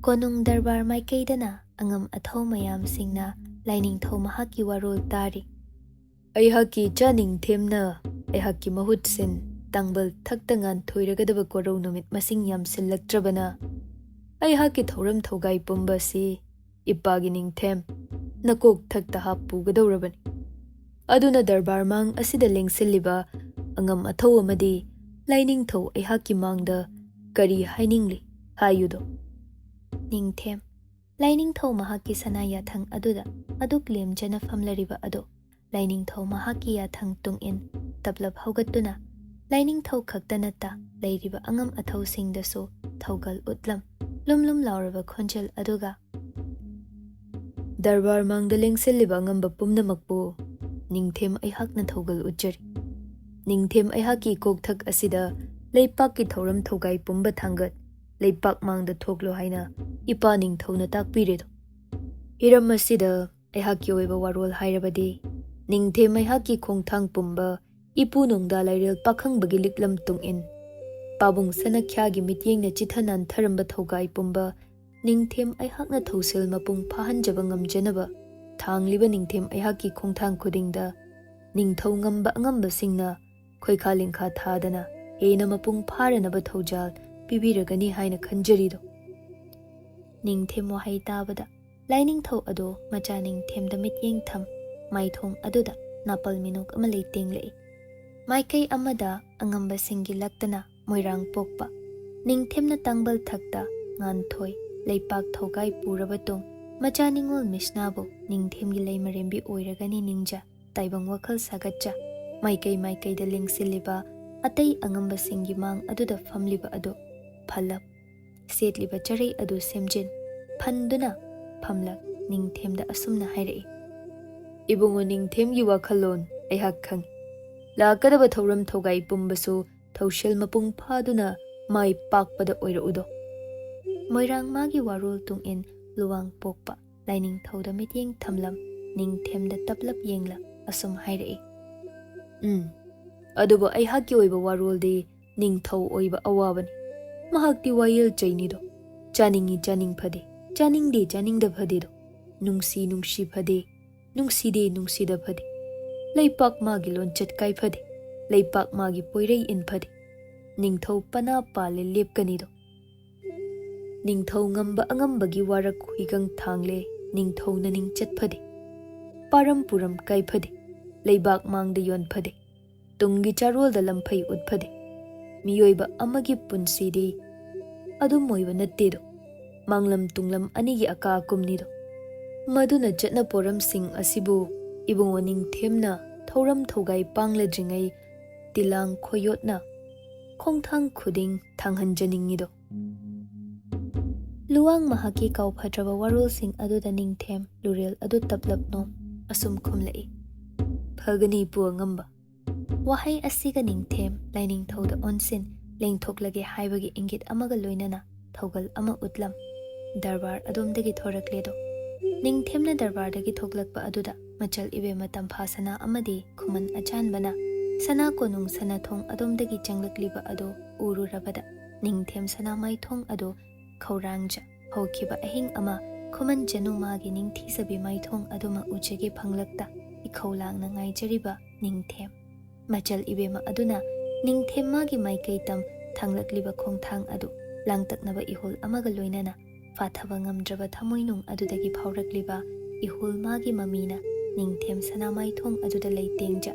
ꯀꯣꯅꯨꯡ ꯗꯔꯕꯥꯔ ꯃꯥꯏꯀꯩꯗꯅ ꯑꯉꯝ ꯑꯊꯧ ꯃꯌꯥꯝꯁꯤꯡꯅ ꯂꯥꯏꯅꯤꯡꯊꯧ ꯃꯍꯥꯛꯀꯤ ꯋꯥꯔꯣꯜ ꯇꯥꯔꯤ꯫ "ꯑꯩꯍꯥꯛꯀꯤ ꯏꯆꯥ ꯅꯤꯡꯊꯦꯝꯅ ꯑꯩꯍꯥꯛꯀꯤ ꯃꯍꯨꯠ ꯁꯤꯟ ꯇꯥꯡꯕꯜ ꯊꯛꯇ ꯉꯥꯟꯊꯣꯏꯔꯒꯗꯕ ꯀꯣꯔꯧ ꯅꯨꯃꯤꯠ ꯃꯁꯤꯡ ꯌꯥꯝꯁꯤꯜꯂꯛꯇ꯭ꯔꯕꯅ ꯑꯩꯍꯥꯛꯀꯤ ꯊꯧꯔꯝ ꯊꯧꯒꯥꯏ ꯄꯨꯝꯕ ꯑꯁꯤ ꯏꯄꯥꯒꯤ ꯅꯤꯡꯊꯦꯝ ꯅꯀꯣꯛ ꯊꯛꯇ ꯍꯥꯞꯄꯨꯒꯗꯧꯔꯕꯅꯤ꯫ ꯑꯗꯨꯅ ꯗꯔꯕꯥꯔ ꯃꯥꯡ ꯑꯁꯤꯗ ꯂꯦꯡꯁꯤꯜꯂꯤꯕ ꯑꯉꯝ ꯑꯊꯧ ꯑꯃꯗꯤ ꯂꯥꯏꯅꯤꯡꯊꯧ ꯑꯩꯍꯥꯛꯀꯤ ꯃꯥꯡꯗ ꯀꯔꯤ ꯍꯥꯏꯅꯤꯡꯂꯤ ꯍꯥꯏꯌꯨꯗꯣ꯫ ꯅꯤꯡꯊꯦꯝ, ꯂꯥꯏꯅꯤꯡꯊꯧ ꯃꯍꯥꯛꯀꯤ ꯁꯅꯥ ꯌꯥꯊꯪ ꯑꯗꯨꯗ ꯑꯗꯨꯛ ꯂꯦꯝꯖꯅ ꯐꯝꯂꯔꯤꯕ ꯑꯗꯣ, ꯂꯥꯏꯅꯤꯡꯊꯧ ꯃꯍꯥꯛꯀꯤ ꯌꯥꯊꯪ ꯇꯨꯡ ꯏꯟ ꯇꯞꯂꯞ ꯍꯧꯒꯠꯇꯨꯅ ꯂꯥꯏꯅꯤꯡꯊꯧ ꯈꯛꯇ ꯅꯠꯇ ꯂꯩꯔꯤꯕ ꯑꯉꯝ ꯑꯊꯧꯁꯤꯡꯗꯁꯨ ꯊꯧꯒꯜ ꯎꯠꯂꯝ ꯂꯨꯝ ꯂꯨꯝ ꯂꯥꯎꯔꯕ ꯈꯣꯟꯖꯦꯜ ꯑꯗꯨꯒ, "ꯗꯔꯕꯥꯔ ꯃꯥꯡꯗ ꯂꯦꯡꯁꯤꯜꯂꯤꯕ ꯑꯉꯝꯕ ꯄꯨꯝꯅꯃꯛꯄꯨ ꯅꯤꯡꯊꯦꯝ ꯑꯩꯍꯥꯛꯅ ꯊꯧꯒꯜ ꯎꯠꯆꯔꯤ꯫ ꯅꯤꯡꯊꯦꯝ ꯑꯩꯍꯥꯛꯀꯤ ꯀꯣꯛꯊꯛ ꯑꯁꯤꯗ ꯂꯩꯄꯥꯛꯀꯤ ꯊꯧꯔꯝ ꯊꯧꯒꯥꯏ ꯄꯨꯝꯕ ꯊꯥꯡꯒꯠ ꯂꯩꯄꯥꯛ ꯃꯥꯡꯗ ꯊꯣꯛꯂꯣ ꯍꯥꯏꯅ ꯏꯄꯥ ꯅꯤꯡꯊꯧꯅ ꯇꯥꯛꯄꯤꯔꯦꯗꯣ꯫ ꯍꯤꯔꯝ ꯑꯁꯤꯗ ꯑꯩꯍꯥꯛꯀꯤ ꯑꯣꯏꯕ ꯋꯥꯔꯣꯜ ꯍꯥꯏꯔꯕꯗꯤ ꯅꯤꯡꯊꯦꯝ ꯑꯩꯍꯥꯛꯀꯤ ꯈꯣꯡꯊꯥꯡ ꯄꯨꯝꯕ ꯏꯄꯨ ꯅꯣꯡꯗꯥ ꯂꯥꯏꯔꯦꯜ ꯄꯥꯈꯪꯕꯒꯤ ꯂꯤꯛꯂꯝ ꯇꯨꯡ ꯏꯟ ꯄꯥꯕꯨꯡ ꯁꯅꯈ꯭ꯌꯥꯒꯤ ꯃꯤꯠꯌꯦꯡꯅ ꯆꯤꯊ ꯅꯥꯟꯊꯔꯝꯕ ꯊꯧꯒꯥꯏ ꯄꯨꯝꯕ ꯅꯤꯡꯊꯦꯝ ꯑꯩꯍꯥꯛꯅ ꯊꯧꯁꯤꯜ ꯃꯄꯨꯡ ꯐꯥꯍꯟꯖꯕ ꯉꯝꯖꯅꯕ ꯊꯥꯡꯂꯤꯕ ꯅꯤꯡꯊꯦꯝ ꯑꯩꯍꯥꯛꯀꯤ ꯈꯣꯡꯊꯥꯡ ꯈꯨꯗꯤꯡꯗ ꯅꯤꯡꯊꯧ ꯉꯝꯕ ꯑꯉꯝꯕꯁꯤꯡꯅ ꯈꯣꯏꯈꯥ ꯂꯤꯡꯈꯥ ꯊꯥꯗꯅ ꯍꯦꯟꯅ ꯃꯄꯨꯡ ꯐꯥꯔꯅꯕ ꯊꯧꯖꯥꯜ ꯄꯤꯕꯤꯔꯒꯅꯤ ꯍꯥꯏꯅ ꯈꯟꯖꯔꯤꯗꯣ꯫" ꯅꯤꯡꯊꯦꯝ ꯋꯥꯍꯩ ꯇꯥꯕꯗ ꯂꯥꯏꯅꯤꯡꯊꯧ ꯑꯗꯣ ꯃꯆꯥ ꯅꯤꯡꯊꯦꯝꯗ ꯃꯤꯠꯌꯦꯡ ꯊꯝ ꯃꯥꯏꯊꯣꯡ ꯑꯗꯨꯗ ꯅꯥꯄꯜ ꯃꯤꯅꯣꯛ ꯑꯃ ꯂꯩꯇꯦꯡꯂꯛꯏ꯫ ꯃꯥꯏꯀꯩ ꯑꯃꯗ ꯑꯉꯝꯕꯁꯤꯡꯒꯤ ꯂꯛꯇꯅ ꯃꯣꯏꯔꯥꯡ ꯄꯣꯛꯄ ꯅꯤꯡꯊꯦꯝꯅ ꯇꯥꯡꯕꯜ ꯊꯛꯇ ꯉꯥꯟꯊꯣꯏ ꯂꯩꯄꯥꯛ ꯊꯧꯒꯥꯏ ꯄꯨꯔꯕ ꯇꯨꯡ ꯃꯆꯥ ꯅꯤꯉꯣꯜ ꯃꯤꯁꯅꯥꯕꯨ ꯅꯤꯡꯊꯦꯝꯒꯤ ꯂꯩꯃꯔꯦꯝꯕꯤ ꯑꯣꯏꯔꯒꯅꯤ ꯅꯤꯡꯖ ꯇꯥꯏꯕꯪ ꯋꯥꯈꯜ ꯁꯥꯒꯠꯆ ꯃꯥꯏꯀꯩ ꯃꯥꯏꯀꯩꯗ ꯂꯦꯡꯁꯤꯜꯂꯤꯕ ꯑꯇꯩ ꯑꯉꯝꯕꯁꯤꯡꯒꯤ ꯃꯥꯡ ꯑꯗꯨꯗ ꯐꯝꯂꯤꯕ ꯑꯗꯨ ꯐꯜꯂꯞ ꯁꯦꯠꯂꯤꯕ ꯆꯔꯩ ꯑꯗꯨ ꯁꯦꯝꯖꯤꯟ ꯐꯟꯗꯨꯅ ꯐꯝꯂꯛ ꯅꯤꯡꯊꯦꯝꯗ ꯑꯁꯨꯝꯅ ꯍꯥꯏꯔꯛꯏ꯫ "ꯏꯕꯨꯡꯉꯣ ꯅꯤꯡꯊꯦꯝꯒꯤ ꯋꯥꯈꯜꯂꯣꯟ ꯑꯩꯍꯥꯛ ꯈꯪꯏ꯫ ꯂꯥꯛꯀꯗꯕ ꯊꯧꯔꯝ ꯊꯧꯒꯥꯏ ꯄꯨꯝꯕꯁꯨ ꯊꯧꯁꯤꯜ ꯃꯄꯨꯡ ꯐꯥꯗꯨꯅ ꯃꯥꯏ ꯄꯥꯛꯄꯗ ꯑꯣꯏꯔꯛꯎꯗꯣ꯫" ꯃꯣꯏꯔꯥꯡ ꯃꯥꯒꯤ ꯋꯥꯔꯣꯜ ꯇꯨꯡ ꯏꯟ ꯂꯨꯋꯥꯡ ꯄꯣꯛꯄ ꯂꯥꯏꯅꯤꯡꯊꯧꯗ ꯃꯤꯠꯌꯦꯡ ꯊꯝꯂꯝ ꯅꯤꯡꯊꯦꯝꯗ ꯇꯞꯂꯞ ꯌꯦꯡꯂ ꯑꯁꯨꯝ ꯍꯥꯏꯔꯛꯏ꯫ "ꯎꯝ, ꯑꯗꯨꯕꯨ ꯑꯩꯍꯥꯛꯀꯤ ꯑꯣꯏꯕ ꯋꯥꯔꯣꯜꯗꯤ ꯅꯤꯡꯊꯧ ꯑꯣꯏꯕ ꯑꯋꯥꯕꯅꯤ꯫ ꯃꯍꯥꯛꯇꯤ ꯋꯥꯌꯦꯜ ꯆꯩꯅꯤꯗꯣ꯫ ꯆꯥꯅꯤꯡꯏ ꯆꯥꯅꯤꯡ ꯐꯗꯦ, ꯆꯥꯅꯤꯡꯗꯦ ꯆꯥꯅꯤꯡꯗ ꯐꯗꯦꯗꯣ꯫ ꯅꯨꯡꯁꯤ ꯅꯨꯡꯁꯤ ꯐꯗꯦ, ꯅꯨꯡꯁꯤꯗꯦ ꯅꯨꯡꯁꯤꯗ ꯐꯗꯦ꯫ ꯂꯩꯄꯥꯛ ꯃꯥꯒꯤ ꯂꯣꯟꯆꯠ ꯀꯥꯏ ꯐꯗꯦ꯫ ꯂꯩꯄꯥꯛ ꯃꯥꯒꯤ ꯄꯣꯏꯔꯩ ꯏꯟꯐꯗꯦ꯫ ꯅꯤꯡꯊꯧ ꯄꯅꯥ ꯄꯥꯜꯂꯦ ꯂꯦꯞꯀꯅꯤꯗꯣ꯫ ꯅꯤꯡꯊꯧ ꯉꯝꯕ ꯑꯉꯝꯕꯒꯤ ꯋꯥꯔꯛ ꯍꯨꯏꯒꯪ ꯊꯥꯡꯂꯦ꯫ ꯅꯤꯡꯊꯧꯅ ꯅꯤꯡ ꯆꯠꯐꯗꯦ꯫ ꯄꯥꯔꯝ ꯄꯨꯔꯝ ꯀꯥꯏꯐꯗꯦ꯫ ꯂꯩꯕꯥꯛ ꯃꯥꯡꯗ ꯌꯣꯟꯐꯗꯦ꯫ ꯇꯨꯡꯒꯤ ꯆꯥꯔꯣꯜꯗ ꯂꯝꯐꯩ ꯎꯠꯐꯗꯦ꯫ ꯃꯤꯑꯣꯏꯕ ꯑꯃꯒꯤ ꯄꯨꯟꯁꯤꯗꯤ ꯑꯗꯨꯝ ꯑꯣꯏꯕ ꯅꯠꯇꯦꯗꯣ꯫ ꯃꯥꯡꯂꯝ ꯇꯨꯡꯂꯝ ꯑꯅꯤꯒꯤ ꯑꯀꯥ ꯑꯀꯨꯝꯅꯤꯗꯣ꯫ ꯃꯗꯨꯅ ꯆꯠꯅ ꯄꯣꯔꯝꯁꯤꯡ ꯑꯁꯤꯕꯨ ꯏꯕꯨꯡꯉꯣ ꯅꯤꯡꯊꯦꯝꯅ ꯊꯧꯔꯝ ꯊꯧꯒꯥꯏ ꯄꯥꯡꯂꯗ꯭ꯔꯤꯉꯩ ꯇꯤꯂꯥꯡ ꯈꯣꯌꯣꯠꯅ ꯈꯣꯡꯊꯥꯡ ꯈꯨꯗꯤꯡ ꯊꯥꯡꯍꯟꯖꯅꯤꯡꯉꯤꯗꯣ꯫ ꯂꯨꯋꯥꯡ ꯃꯍꯥꯛꯀꯤ ꯀꯥꯎꯐꯗ꯭ꯔꯕ ꯋꯥꯔꯣꯜꯁꯤꯡ ꯑꯗꯨꯗ ꯅꯤꯡꯊꯦꯝ ꯂꯨꯔꯦꯜ ꯑꯗꯨ ꯇꯞꯂꯞ ꯅꯣꯝ ꯑꯁꯨꯝ ꯈꯨꯝꯂꯛꯏ, "ꯐꯒꯅꯤ ꯄꯨ ꯑꯉꯝꯕ"꯫ ꯋꯥꯍꯩ ꯑꯁꯤꯒ ꯅꯤꯡꯊꯦꯝ ꯂꯥꯏꯅꯤꯡꯊꯧꯗ ꯑꯣꯟꯁꯤꯟ ꯂꯦꯡꯊꯣꯛꯂꯒꯦ ꯍꯥꯏꯕꯒꯤ ꯏꯪꯒꯤꯠ ꯑꯃꯒ ꯂꯣꯏꯅꯅ ꯊꯧꯒꯜ ꯑꯃ ꯎꯠꯂꯝ ꯗꯔꯕꯥꯔ ꯑꯗꯣꯝꯗꯒꯤ ꯊꯣꯔꯛꯂꯦꯗꯣ꯫ ꯅꯤꯡꯊꯦꯝꯅ ꯗꯔꯕꯥꯔꯗꯒꯤ ꯊꯣꯛꯂꯛꯄ ꯑꯗꯨꯗ ꯃꯆꯜ ꯏꯕꯦꯝꯃ ꯇꯝꯐꯥ ꯁꯅꯥ ꯑꯃꯗꯤ ꯈꯨꯃꯟ ꯑꯆꯥꯟꯕꯅ ꯁꯅꯥ ꯀꯣꯅꯨꯡ ꯁꯅꯥꯊꯣꯡ ꯑꯗꯣꯝꯗꯒꯤ ꯆꯪꯂꯛꯂꯤꯕ ꯑꯗꯨ ꯎꯔꯨꯔꯕꯗ ꯅꯤꯡꯊꯦꯝ ꯁꯅꯥ ꯃꯥꯏꯊꯣꯡ ꯑꯗꯨ ꯈꯧꯔꯥꯡꯖ ꯍꯧꯈꯤꯕ ꯑꯍꯤꯡ ꯑꯃ ꯈꯨꯃꯟ ꯆꯅꯨ ꯃꯥꯒꯤ ꯅꯤꯡꯊꯤꯖꯕꯤ ꯃꯥꯏꯊꯣꯡ ꯑꯗꯨꯃꯛ ꯎꯖꯒꯦ ꯐꯪꯂꯛꯇ ꯏꯈꯧ ꯂꯥꯡꯅ ꯉꯥꯏꯖꯔꯤꯕ ꯅꯤꯡꯊꯦꯝ꯫ ꯃꯆꯜ ꯏꯕꯦꯝꯃ ꯑꯗꯨꯅ ꯅꯤꯡꯊꯦꯝ ꯃꯥꯒꯤ ꯃꯥꯏꯀꯩ ꯇꯝ ꯊꯥꯡꯂꯛꯂꯤꯕ ꯈꯣꯡꯊꯥꯡ ꯑꯗꯨ ꯂꯥꯡꯇꯛꯅꯕ ꯏꯍꯨꯜ ꯑꯃꯒ ꯂꯣꯏꯅꯅ ꯐꯥꯊꯕ ꯉꯝꯗ꯭ꯔꯕ ꯊꯃꯣꯏꯅꯨꯡ ꯑꯗꯨꯗꯒꯤ ꯐꯥꯎꯔꯛꯂꯤꯕ ꯏꯍꯨꯜ ꯃꯥꯒꯤ ꯃꯃꯤꯅ ꯅꯤꯡꯊꯦꯝ ꯁꯅꯥꯃꯥꯏꯊꯣꯡ ꯑꯗꯨꯗ ꯂꯩꯇꯦꯡꯖ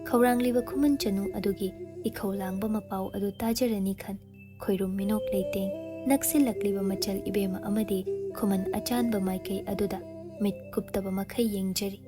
ꯈꯧꯔꯥꯡꯂꯤꯕ ꯈꯨꯃꯟ ꯆꯅꯨ ꯑꯗꯨꯒꯤ ꯏꯈꯧ ꯂꯥꯡꯕ ꯃꯄꯥꯎ ꯑꯗꯨ ꯇꯥꯖꯔꯅꯤ ꯈꯟ ꯈꯣꯏꯔꯨꯝ ꯃꯤꯅꯣꯛ ꯂꯩꯇꯦꯡ ꯅꯛꯁꯤꯜꯂꯛꯂꯤꯕ ꯃꯆꯜ ꯏꯕꯦꯝꯃ ꯑꯃꯗꯤ ꯈꯨꯃꯟ ꯑꯆꯥꯟꯕ ꯃꯥꯏꯀꯩ ꯑꯗꯨꯗ ꯃꯤꯠ ꯀꯨꯞꯇꯕ ꯃꯈꯩ ꯌꯦꯡꯖꯔꯤ꯫